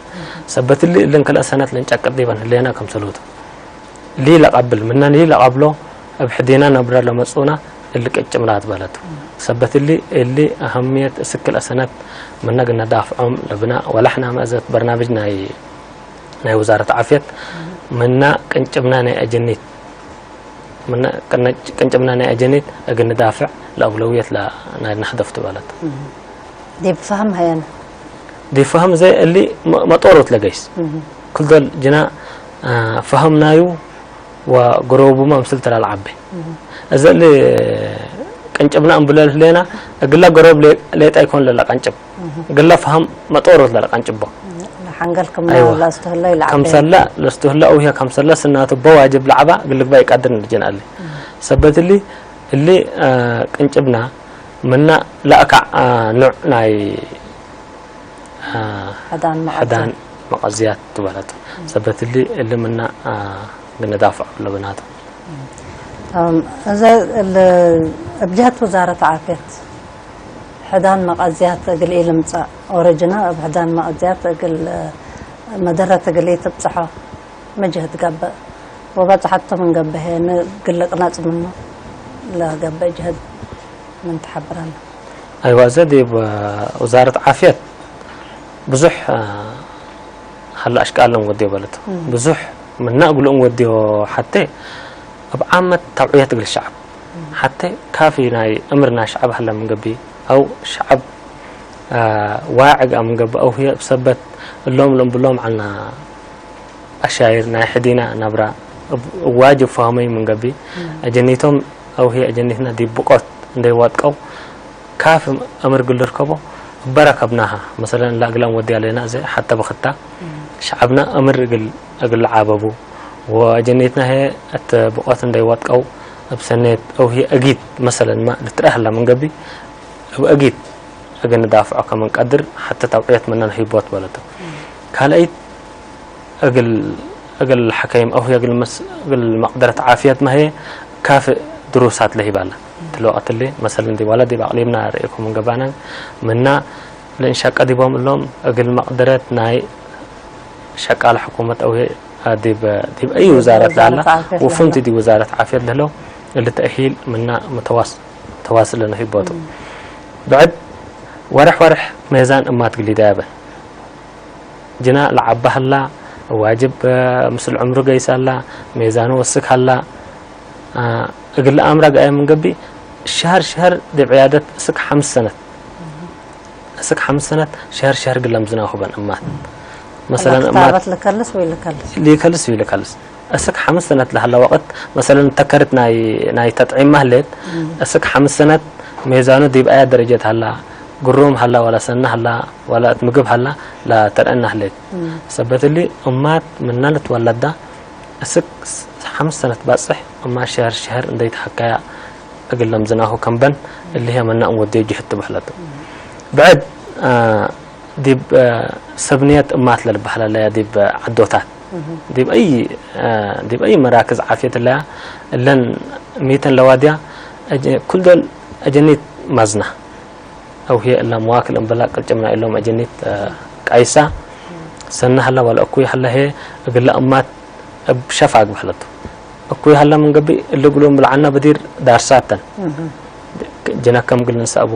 ሰበት ሊ እልን ከልአ ሰነት ለንጫቀጥ ዲበን ህሌና ከም ሰሉት ሊ ለቀብል ምናን ሊ ለቀብሎ እብ ሕዴና ነብረ ለመጽኡና እሊ ቅጭምላት በለቱ። ሰበት ሊ እሊ አህምየት እስክ ለሰነት ምና ግና ዳፍዖም ለብና ወላሕና መእዘት በርናምጅ ናይ ናይ ውዛረት ዓፍየት ምና ቅንጭብና ናይ አጀኒት ምና ቅንጭ- ቅንጭብና ናይ አጀኒት እግን ዳፍዕ ለአውለውየት ለ- ናይ ናህደፍቱ በለቱ። ዲብ ፈህም ሀየነ ዲብ ፈህም ዘይ እሊ መ- መጦሮት ለገይስ ኩልዶል ጅና ፈህም ናዩ ወግሮቡማ ምስል ተላል ዓቤ እዘ እሊ ቅንጭብና እንብለል ህሌና እግላ ገሮብ ሌ- ሌጣ ይኮን ለላ ቀንጭብ እግላ ፈህም መጦሮት ለላ ቀንጭቦ ሓንገል ክም ኣይዋ። ላስተህሎ ይልዓበ ከምሰላ ለስትህላ ውያ ከምሰላ ስናቱ በዋጅብ ለዓባ ግልግባ ይቃድር ንልጅን ኣሊ ሰበት እሊ እሊ ቅንጭብና ምና ለእካዕ ኑዕ ናይ ሕዳን መቐዘን ሕዳን መቐዝያት ትበለቱ ሰበት እሊ እሊ ምና ግንዳፍዖ ለብናቱ እም፣ እዚ ል- እብ ጀህት ውዛረት ዓፍየት ሕዳን መቐዝያት እግል ኢልምጸእ ኦረጅና እብ ሕዳን መቐዝያት እግል መደረት እግል ኢትብጽሖ መጅህድ ገብእ ወበጽሐቱ ምን ገብሄ ንግልቅናጽ ምኑ ለገብእ ጅህድ ምን ትሓብረና። ኣይዋ እዘ ዲብ ውዛረት ዓፍየት ብዙሕ ሃላ ኣሽቃል እንወድዮ በለቱ ብዙሕ ምና እግሉ እንወድዮ ሓቴ እብ ዓመት ተውዕየት እግል ሸዓብ ሓቴ ካፊ ናይ እምር ናይ ሸዓብ ሃላ ምንገቢ ኣው ሸዓብ ዋዕግ ኣምንገቢ ኣው ህየ እብ ሰበት እሎም ልእንብሎም ዓልና ኣሻይር ናይ ሕዲና ናብራ እብ ዋጅብ ፈህመይ ምንገቢ ኣጀኒቶም ኣው ህየ ኣጀኒትና ዲብ ብቆት እንደይዋጥቀው ካፍ እምር ግል ርከቦ እበራ ከብናሃ መሰለን ላግላም ወዲ ኣለና እዚ ሓተ በክታ ሸዓብና እምር እግል እግል ዓበቡ ወጀኔትና ሄ እት ብቆት እንደይ ዋጥቀው እብ ሰኔት እው ሄ እጊት መሰለን ማ ልትረህ ላ ምን ገቢ እብ እጊት እግል ንዳፍዖ ከመን ቀድር ሓተ ተውዕየት መናን ሂቦት በለቶ ካልአይት እግል እግል ሐከይም አው እግል መስ እግል መቅደረት ዓፍየት ማሄ ካፍ ድሩሳት ለሂባላ ትልወቀትሊ መሰል እንዲ ዋላ ዲብ አቅሊምና ርእኩም እንገባና ምና ለእንሻቀ ዲቦም እሎም እግል መቅደረት ናይ ሸቃል ሕኩመት አው ዲብ ዲብ አይ ውዛረት ላላ ወፉንቲ ዲብ ውዛረት ዓፍየት ለህለው እሊ ተእሂል ምና ተዋስል ለነሂቦቱ ብዕድ ወርሕ ወርሕ ሜዛን እማት ግሊዳ ያበን ጅና ለዓባ ሀላ ዋጅብ ምስል ዕምሩ ገይስ ሀላ ሜዛኑ ወስክ ሀላ እግል አምራ ገአየ ምን ገቢ ሸሀር ሸሀር ዲብ ዕያደት እስክ ሐምስ ሰነት እስክ ሐምስ ሰነት ሸሀር ሸሀር ግለም ዝናኹበን እማት መሰለን እማት ለከልስ ወይ ለከልስ ሊከልስ ወይ ለከልስ እስክ ሐምስ ሰነት ለሀላ ወቅት መሰለን ተከርት ናይ ናይ ተጥዒም ማህሌት እስክ ሐምስ ሰነት ሜዛኑ ዲብ አያ ደረጀት ሀላ ግሩም ሀላ ዋላ ሰና ሀላ ዋላ እት ምግብ ሀላ ለተርአና ህሌት። ሰበት እሊ እማት ምና ልትወለዳ እስክ ሐምስ ሰነት ባጽሕ እማት ሸሀር ሸሀር እንደይትሐከያ እግል ለምዝናሁ ከምበን እሊ ህየ መና እንወድዮ ጅህድ ትበህለቱ። ብዕድ ዲብ ሰብንየት እማት ለልበህላ ለያ ዲብ ዐዶታት ዲብ አይ ዲብ አይ መራክዝ ዓፍየት ለያ እለን ሚተን ለዋድያ ኩል ዶል አጀኒት ማዝና። አው ህየ እላ መዋክል እምበላ ቅልጭምና እሎም አጀኒት ቃይሳ ሰና ሀላ ዋላ እኩይ ሀላ ህየ እግላ እማት እብ ሸፋግ በህለቱ። እኩይ ሀላ ምን ገቢ እሊ ግሉም ብልዓና በዲር ዳርሳተን ጅና ከም ግል ንሰአቡ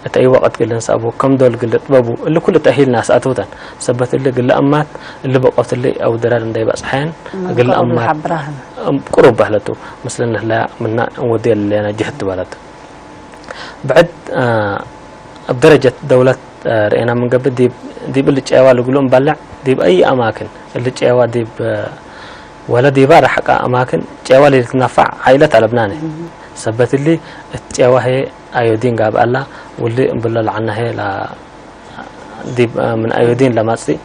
እት አይ ወቅት ግል ንሰአቡ ከም ዶል ግል ጥበቡ እሊ ኩሉ ተእሂል ናስ አትውተን ሰበት እሊ ግላ እማት እሊ በቆት እሊ አው ድረር እንደይ በጽሐየን ግላ እማት ቁሩብ በህለቱ ምስልን ህላ ምና እንወድየ ለለየና ጅህድ በህለቱ። ብዕድ እብ ደረጀት ደውለት ርኤና ምን ገብእ ዲብ እሊ ጨዋ ልግሉ እምበልዕ ዲብ አይ አማክን እሊ ጨዋ ዲብ ወለ ዲባ ረሕቃ አማክን ጨዋ ለልትነፋዕ ዓኢለት አለብናነ። ሰበት እሊ እት ጨዋ ህየ አዮዲን ጋብአላ ውሊ እምብሎ ለዐና ህየ ዲብ ምን አዮዲን ለመጽእ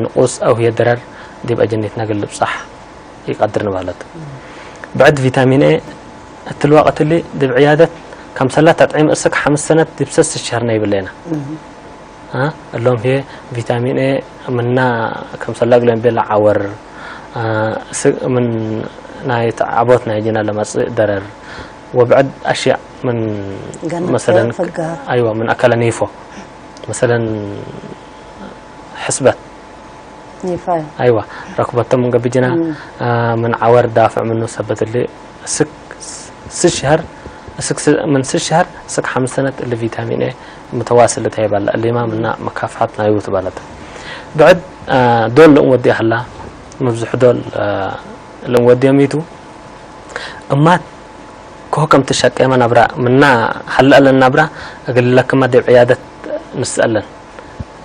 ንቁስ አው ህየ ድረር ዲብ አጀኒትና እግል ልብጻሕ ኢቀድር ንባለቱ። ብዕድ ቪታሚን ኤ እትሊ ወቅት እሊ ዲብ ዕያደት ከምሰላ ተጥዒም እስክ ሐምስ ሰነት ዲብ ሰስ ሸህር ነይብሌና። እሎም ህየ ቪታሚን ኤ ምና ከምሰላ እግለን ቤላ ዓወር ምን ናይ ተዓቦት ናይ ጅና ለመጽእ ደረር ወብዕድ አሽያእ ምን መሰለን አይዋ ምን አከለ ኒፎ መሰለን ሕስበት ይፋይ ኣይዋ ረክበቶም እንገብጅና ምን ዓወር ዳፍዕ ምኑ ሰበት ል እስክ ስሽሀር እስክ ምን ስሽሀር እስክ ሓምሰነት እል ቪታሚን ኤ ምተዋስል ተይባላ እሊማ ምና መካፍሓት ናዩ ትባለት ብዕድ ዶል ልእንወዲ ኣህላ መብዝሑ ዶል ልእንወዲ የሚቱ እማት ኮ ከም ትሸቀመ ናብራ ምና ሀለአለን ናብራ እግልለክማ ዲብ ዕያደት ንስአለን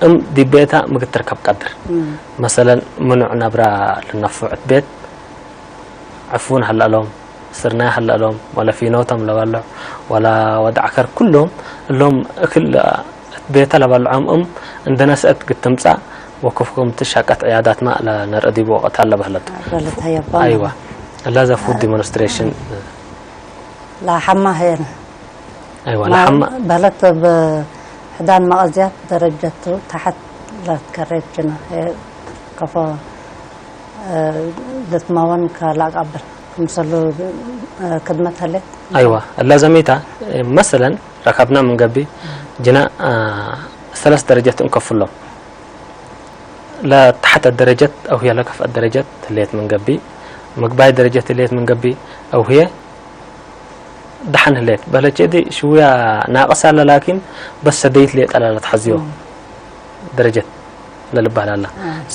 እም ዲቤታ ምግትር ከብ ቀድር መሰለን ምኑዕ ናብራ ልነፍዑት ቤት ዕፉን ሀለአሎም ስርናይ ሀለአሎም ወላ ፊኖቶም ለባልዕ ወላ ወዳዕከር ኩሎም እሎም እክል ቤተ ለባልዖም እም እንደነስአት ግትምጻእ ወክፍኩም ትሻቀት ዕያዳትማ ለነርኢ ዲብ ወቅት አለ በህለቱ። በለት ሀየባ አይዋ እላ ዘፉ ዲሞንስትሬሽን ላሓማ ሄን አይዋ ላሓማ በለት ብሕዳን መቐዝያት ደረጀቱ ታሕት ለትከሬጅና ከፎ ልትማወን ከላቃብል ክምሰሉ ክድመት ሀሌት አይዋ እላ ዘሜታ መሰለን ረከብና ምንገቢ ጅና ሰለስት ደረጀት እንከፍሎም ለታሕተ ደረጀት አው የለ ከፍአ ደረጀት ህሌት ምንገቢ ምግባይ ደረጀት ህሌት ምንገቢ አው ህየ ደሓን ህሌት በለቼ ዲ ሽውያ ናቅስ አለ ላኪን በስ ሰደይት ሌ ጠላለት ሐዝዮ ደረጀት ለልባህል አላ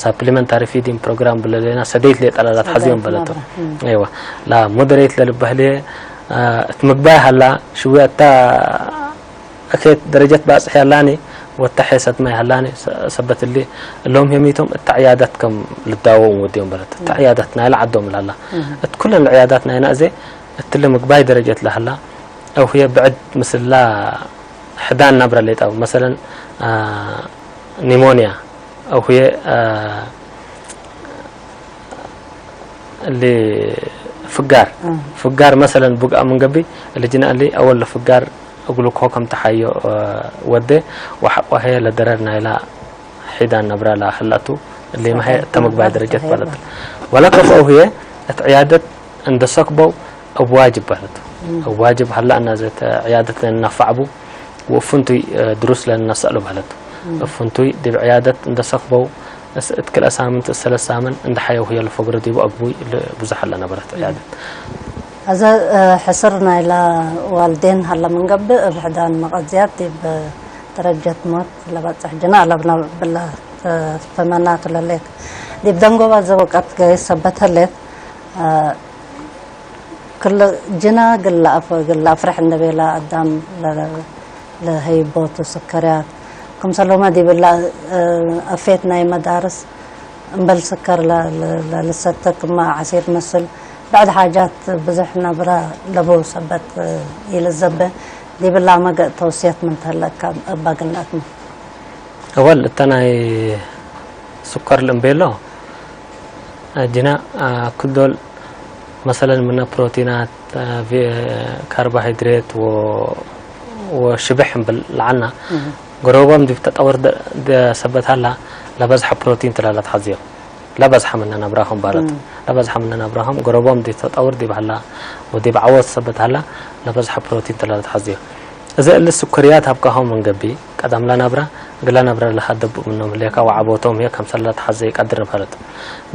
supplementary feeding program ብለሌና ሰደይት ሌ ጠላላት ሐዝዮም በለቶ አይዋ ላ moderate ለልባህል እቲ ምግባይ ሃላ ሽውያ እታ እከት ደረጀት ባጽሕ ያላኒ ወታ ሐሰት ማይ ሃላኒ ሰበት እሊ እሎም ሄሚቶም እታ ዕያደት ከም ልዳወም ወዲዮም በለት እታ ዕያደት ናይ ለዓዶም ላላ እት ኩለን ዕያዳት ናይና እዜ እትሊ ምግባይ ደረጀት ለሃላ አው ህየ ብዕድ ምስላ ሕዳን ናብረ ሌጣው መሰለን ኒሞንያ አው ህየ ሊ ፍጋር ፍጋር መሰለን ቡግኣ ምንገቢ ልጅና ሊ አወል ፍጋር እግሉ ኮ ከም ተሓዮ ወደ ወሓቆ ሀየ ለደረር ናይላ ሒዳን ነብራ ላ ህላቱ ሊማ ሀየ ተመግባይ ደረጀት ባለት ወላ ከፈው ህየ እት ዕያደት እንደሰክበው እብ ዋጅብ ባለቱ እብ ዋጅብ ሀላ እና ዘተ ዕያደት ለናፋዕቡ ወእፍንቱይ ድሩስ ለነሰእሉ ባለቱ እፍንቱይ ዲብ ዕያደት እንደሰክበው እት ክልአ ሳምንት እት ሰለስ ሳምን እንደ ሐየው ህየ ለፈግሮ ዲቡ አግቡይ ብዙሕ አለ ነበረት ዕያደት አዘ ሕስር ናይላ ዋልዴን ሀለ ምንገብእ እብ ሕዳን መቐዝያት ዲብ ደረጀት ሞት ለበጽሕ ጅና አለብና ብላ ተመና ክለሌት ዲብ ደንጎባ ዘወቀት ገይ ሰበት ህሌት ክል ጅና ግላ ግላ ፍርሕ እንደቤላ አዳም ለሀይቦቱ ስከርያት ክምሰሎማ ዲብላ አፌት ናይ መዳርስ እምበል ስከር ለልሰተ ክማ ዓሲር መስል ብዕድ ሓጃት ብዙሕ ነብረ ለቡ ሰበት ኢልዘበ ዲብላ መገእ ተውስየት ምን ተህለካ እባ ግልናትኒ። እወል እተ ናይ ስኳር ልእምቤሎ ጅና ክል ዶል መሰለን ምነ ፕሮቲናት ካርቦሃይድሬት ወሽብሕ እምብል ለዓልና ገሮቦም ዲብ ተጠውር ሰበት ሀላ ለበዝሐ ፕሮቲን ትላለ ተሐዝዮ። ለበዝሐ ምነ ነብራሆም ባለቱ። ለበዝሐ ምነ ነብራሆም ገሮቦም ዲብ ተጠውር ዲብ ሀላ ወዲብ ዐወት ሰበት ሀላ ለበዝሐ ፕሮቲን ትላለ ተሐዝዮ። እዘ እሊ ስኩርያት ሀብካሆም እንገቢ ቀደም ለነብረ እግለ ነብረ ለሀደቡ ምኖም ህሌካ ወዐቦቶም ህየ ከምሰለ ለተሐዘ ይቀድር ንፈለጥ።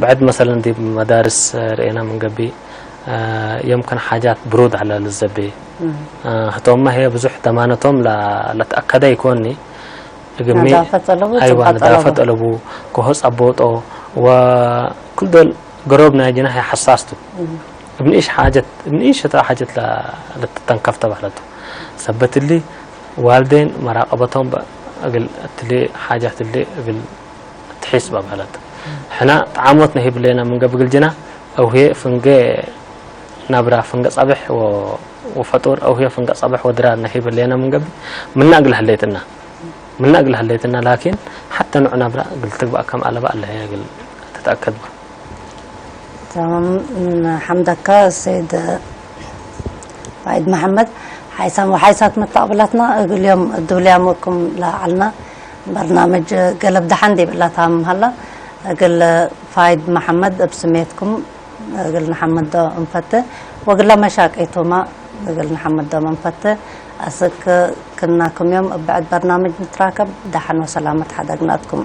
ብዕድ መሰለን ዲብ መዳርስ ርኤና ምንገቢ የምክን ሓጃት ብሩድ ሀለ ልዘቤ ህቶምመ ህየ ብዙሕ ደማነቶም ለተአከደ ይኮኒ እግሚ ነዳፈ ጠለቡ፣ አይዋ ጽብቀ ነዳፈ ጠለቡ። ጠለቡ ኮሆ ጸቦጦ ወክል ዶል ገሮብ ናይ ጅናህ ሐሳስቱ እብ ንእሽ ሓጀት እብ ንእሽ እታ ሓጀት ለትተንከፍ ተባህለቱ ሰበት እሊ ዋልዴን መራቀበቶም እግል እትሊ ሓጃት እሊ እግል ትሒስ በባህለት ሕና ጣዓሞት ነሂብ ሌና ምን ገብግል ጅና አውሄ ፍንገ ናብራ ፍንገ ጸብሕ ወፈጡር አውሄ ፍንገ ጸብሕ ወድራር ነሂብ ሌና ምን ገብ ምና እግል ህሌትና ምና እግል ህሌትና ላኪን ሓተ ኑዕ ናብራ እግል ትግባእ ከም ኣለባ ኣለሀ እግል ተተአከድ ባ تمام حمدك السيد فايد محمد حيسان وحيسات متقبلاتنا اليوم الدوليامكم لعلنا برنامج قلب دحن دي بلا تام هلا قل فايد محمد بسميتكم قل نحمد دو انفته وقل مشاكيتوما قل نحمد دو منفته أسك كناكم يوم بعد برنامج نتراكب دحن وسلامة حدقناتكم